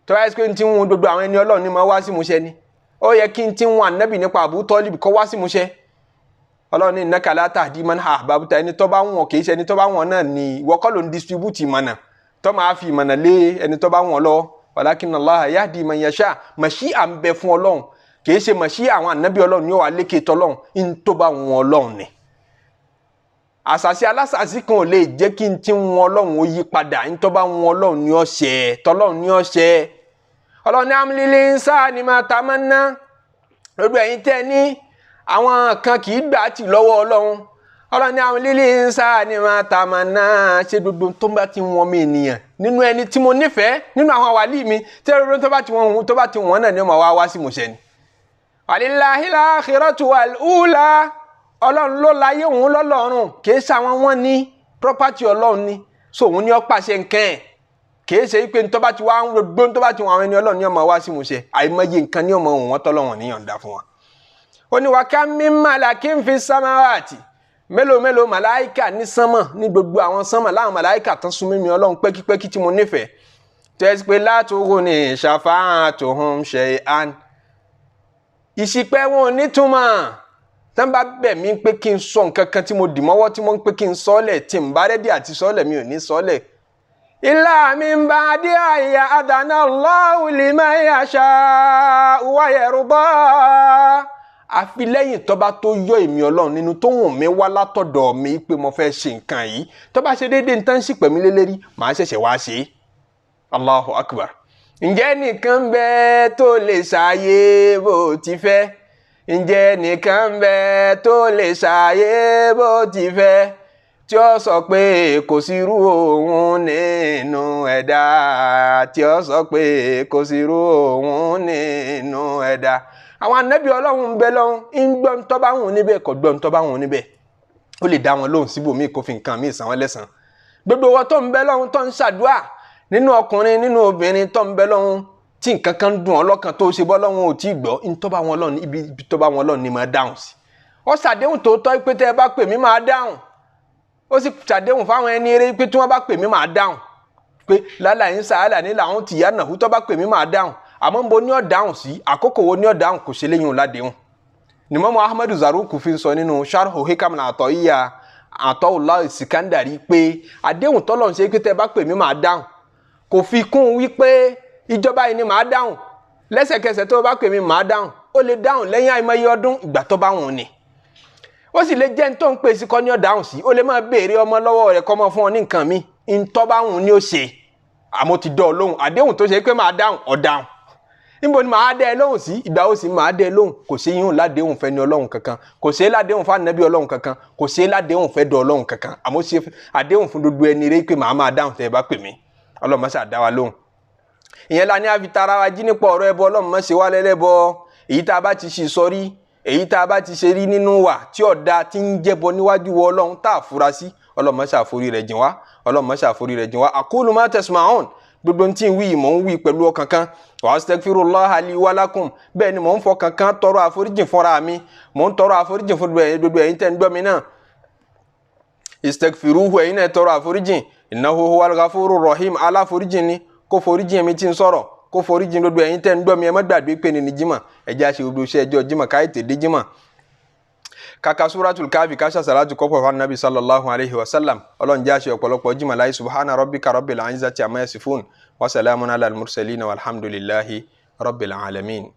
Tọ́wá ẹ́ pé ti ń wọn gbogbo àwọn ẹni Ọlọ́run ni máa wá sí múṣẹ ni, ó yẹ kí n ti ń wọn ànábì nípa Abu Tọ́líbì kọ́ wá sí múṣẹ. Ọlọ́run ní innaka la tahdi man ahbabta, ẹni tó bá wọn kì í ṣe ẹni tó bá wọn náà ni ìwọ kọ́ ló ń distribute ìmọ̀nà tó máa fi ìmọ̀nà lé ẹni tó bá wọn lọ́wọ́. Walakinna Allaha yahdi man yasha, màṣí à ń bẹ fún Ọlọ́run, kì í ṣe màṣí àwọn ànábì Ọlọ́run ni ó wà lékè tọ́lọ́run, ń tó bá wọn Ọlọ́run ni. Àṣàṣì alásàṣì kan ò lè jẹ́ kí n ti wọn Ọlọ́run ó yí padà, ń tó bá wọn Ọlọ́run ni ó ṣe, tọ́lọ́run ni ó ṣe. Ọlọ́run ní amúlílé ń sá ni máa ta máa ń ná. Gbogbo ẹ̀yin tẹ́ ní àwọn kan kì í gbà tì lọ́wọ́ Ọlọ́run. Ọlọ́run ní amúlílé ń sá ni máa ta máa ná. Ṣé gbogbo tó bá ti wọn mi ènìyàn nínú ẹni tí mo nífẹ̀ẹ́ nínú àwọn wàlíì mi, tí gbogbo tó bá ti wọn tó bá ti wọn náà ni ó máa wá wá sí ìmúṣẹ ni. Walillahil akhiratu wal ula, Ọlọ́run ló láyé òun lọ́lọ́run, kì í ṣàwọn wọn ní property Ọlọ́run ni, so òun ni ó pàṣẹ nǹkan ẹ̀. Kìí ṣe pé ntọ́ bá ti wá ń gbó ntọ́ bá ti wọ́n àwọn ẹni Ọlọ́run ní ọmọ wá sí ìmúṣẹ, àìmọye nǹkan ní ọmọ òun wọ́n tọ́lọ́wọ̀n níyànda fún wa. Ó ní wa kam min malakin fi samawati, mélòó mélòó màláìkà ní sánmọ̀, ní gbogbo àwọn sánmọ̀ láwọn màláìkà tán sún mímí Ọlọ́run pẹ́kípẹ́kí tí mo nífẹ̀ẹ́. Tẹ́sí pé la tughni shafa'atuhum shay'an, ìṣìpẹ̀ wọn ò nítumọ̀. Tán bá bẹ̀ mí pé kí n sọ nǹkan kan tí mo dì mọ́wọ́ tí mo ń pé kí n sọ́ọ̀lẹ̀, tí n bá rẹ́dí àti sọ́ọ̀lẹ̀ mi ò ní sọ́ọ̀lẹ̀. Illa min ba'di an ya'dhana Allahu liman yasha'u wa yarda. Àfi lẹ́yìn tó bá tó yọ èmi Ọlọ́run nínú tó wùn mí wá látọ̀dọ̀ mi pé mo fẹ́ ṣe nǹkan yìí, tó bá ṣe déédéé nǹkan sì pẹ̀mí lélẹ́rí, màá ṣẹ̀ṣẹ̀ wá ṣe é. Allahu akbar. Ǹjẹ́ nìkan bẹ tó lè ṣàyè bó ti fẹ́? Ǹjẹ́ nìkan bẹ tó lè ṣàyè bó ti fẹ́? Tí ó sọ pé kò sí irú òun nínú ẹ̀dá, tí ó sọ pé kò sí irú òun nínú ẹ̀dá. Àwọn ànábì Ọlọ́run ń bẹ lọ́hùn, ń gbọ́ ń tọ́ bá wọn níbẹ̀, kò gbọ́ ń tọ́ bá wọn níbẹ̀. Ó lè dá wọn lóhùn síbòmíì kó fi nǹkan míì san wọ́n lẹ́san. Gbogbo wọn tó ń bẹ lọ́hùn tó ń ṣàdúà, Nínú ọkùnrin, nínú obìnrin tó ń bẹ lọ́hún tí nǹkan kan dùn ọ́ lọ́kàn tó ṣe bọ́ lọ́hún ò tí ì gbọ́, ntọ́ bá wọn lọ́hún, ibi tó bá wọn lọ́hún ni máa dáhùn sí. Ó ṣàdéhùn tó tọ́ pé tẹ́ ẹ bá pè mí máa dáhùn. Ó sì ṣàdéhùn fáwọn ẹni eré pé tí wọ́n bá pè mí máa dáhùn, pé lálàyé ń sàálà ní làwọn tìyá nàhú tó bá pè mí máa dáhùn. Àmọ́ ń bo ní ọ̀ dáhùn sí, àkókò wo ní ọ̀ dáhùn, kò ṣe léyìn ládéhùn. Ni Mọ́mọ́ Ahmadu Zaruku fi ń sọ nínú Sharhu Hikam Àtọ́yà Àtọ́wùlá Sikandari pé àdéhùn tọ́lọ̀ ń ṣe pé tẹ́ bá pè mí máa dáhùn, kò fi kún wípé ìjọba yìí ni màá dáhùn lẹ́sẹ̀kẹsẹ̀ tó bá pè mí màá dáhùn. Ó lè dáhùn lẹ́yìn àìmọye ọdún, ìgbà tó bá wọn ni. Ó sì lè jẹ́ ní tó ń pè sí kọ́ ní ọ̀dáhùn sí. Ó lè máa béèrè ọmọ lọ́wọ́ rẹ̀ kọ́ mọ́ fún ọ ní nǹkan mi, ntọ́ bá wọn ni ó ṣe. Àmọ́ ti dán ọ lóhùn, àdéhùn tó ṣe pé màá dáhùn, ọ̀ dáhùn. Níbo ni màá dẹ́ ẹ lóhùn sí, ìgbà ó sì màá dẹ́ ẹ lóhùn. Kò sí yíhùn ládéhùn fẹ́ ní ọlọ́hun kankan, kò sí ládéhùn fún ànábì ọlọ́hun kankan, kò sí ládéhùn fẹ́ dọ̀ ọlọ́hun kankan. Àmọ́ ṣe àdéhùn fún gbogbo ẹni rẹ pé màá máa dáhùn tẹ́ ẹ bá pè mí. Ọlọ́run má ṣe dá wa lóhùn. Ìyẹn la ní àfi tara wa jí nípa ọ̀rọ̀ ẹbọ. Ọlọ́run má ṣe wá lẹ́lẹ́bọ. Èyí tá a bá ti ṣì sọ rí, èyí tá a bá ti ṣe rí nínú wa tí ọ̀dà ti ń jẹ́bọ níwájú wọ Ọlọ́run tá a fura sí, Ọlọ́run má ṣe àforí rẹ̀ jìn wá. Ọlọ́run má ṣe àforí rẹ̀ jìn wá. Aqulu ma tasma'un, gbogbo tí ń wí yìí mò ń wí pẹ̀lú ọkàn kan. Wa astaghfirullaha li wa lakum, bẹ́ẹ̀ ni mò ń fọkàn kan tọrọ àforíjìn fúnra mi, mò ń tọrọ àforíjìn fún gbogbo ẹ̀yin tẹ́ ń gbọ́ mi náà. Istaghfiruhu, ẹ̀yin náà tọrọ àforíjìn. Innahu huwal ghafurur rahim, aláforíjìn ni, kó foríjìn mi tí ń sọ̀rọ̀, kó foríjìn gbogbo ẹ̀yin tẹ́ ń gbọ́ mi. Ẹ má gbàgbé pé ní jímọ̀, ẹ jẹ́ àṣẹ gbogbo iṣẹ́ ẹjọ́ jímọ̀ káyé tèdè jímọ̀. Kaka suratul káfí, káṣá sàlátù kọ́pọ̀ fún anabi sallallahu alayhi wa sallam. Ọlọ́run jẹ́ àṣẹ ọ̀pọ̀lọpọ̀ jímọ̀ láyé. Subhana rabbika rabbil izzati amma yasifun wa salamun ala al-mursalin walhamdulillahi rabbil alamin.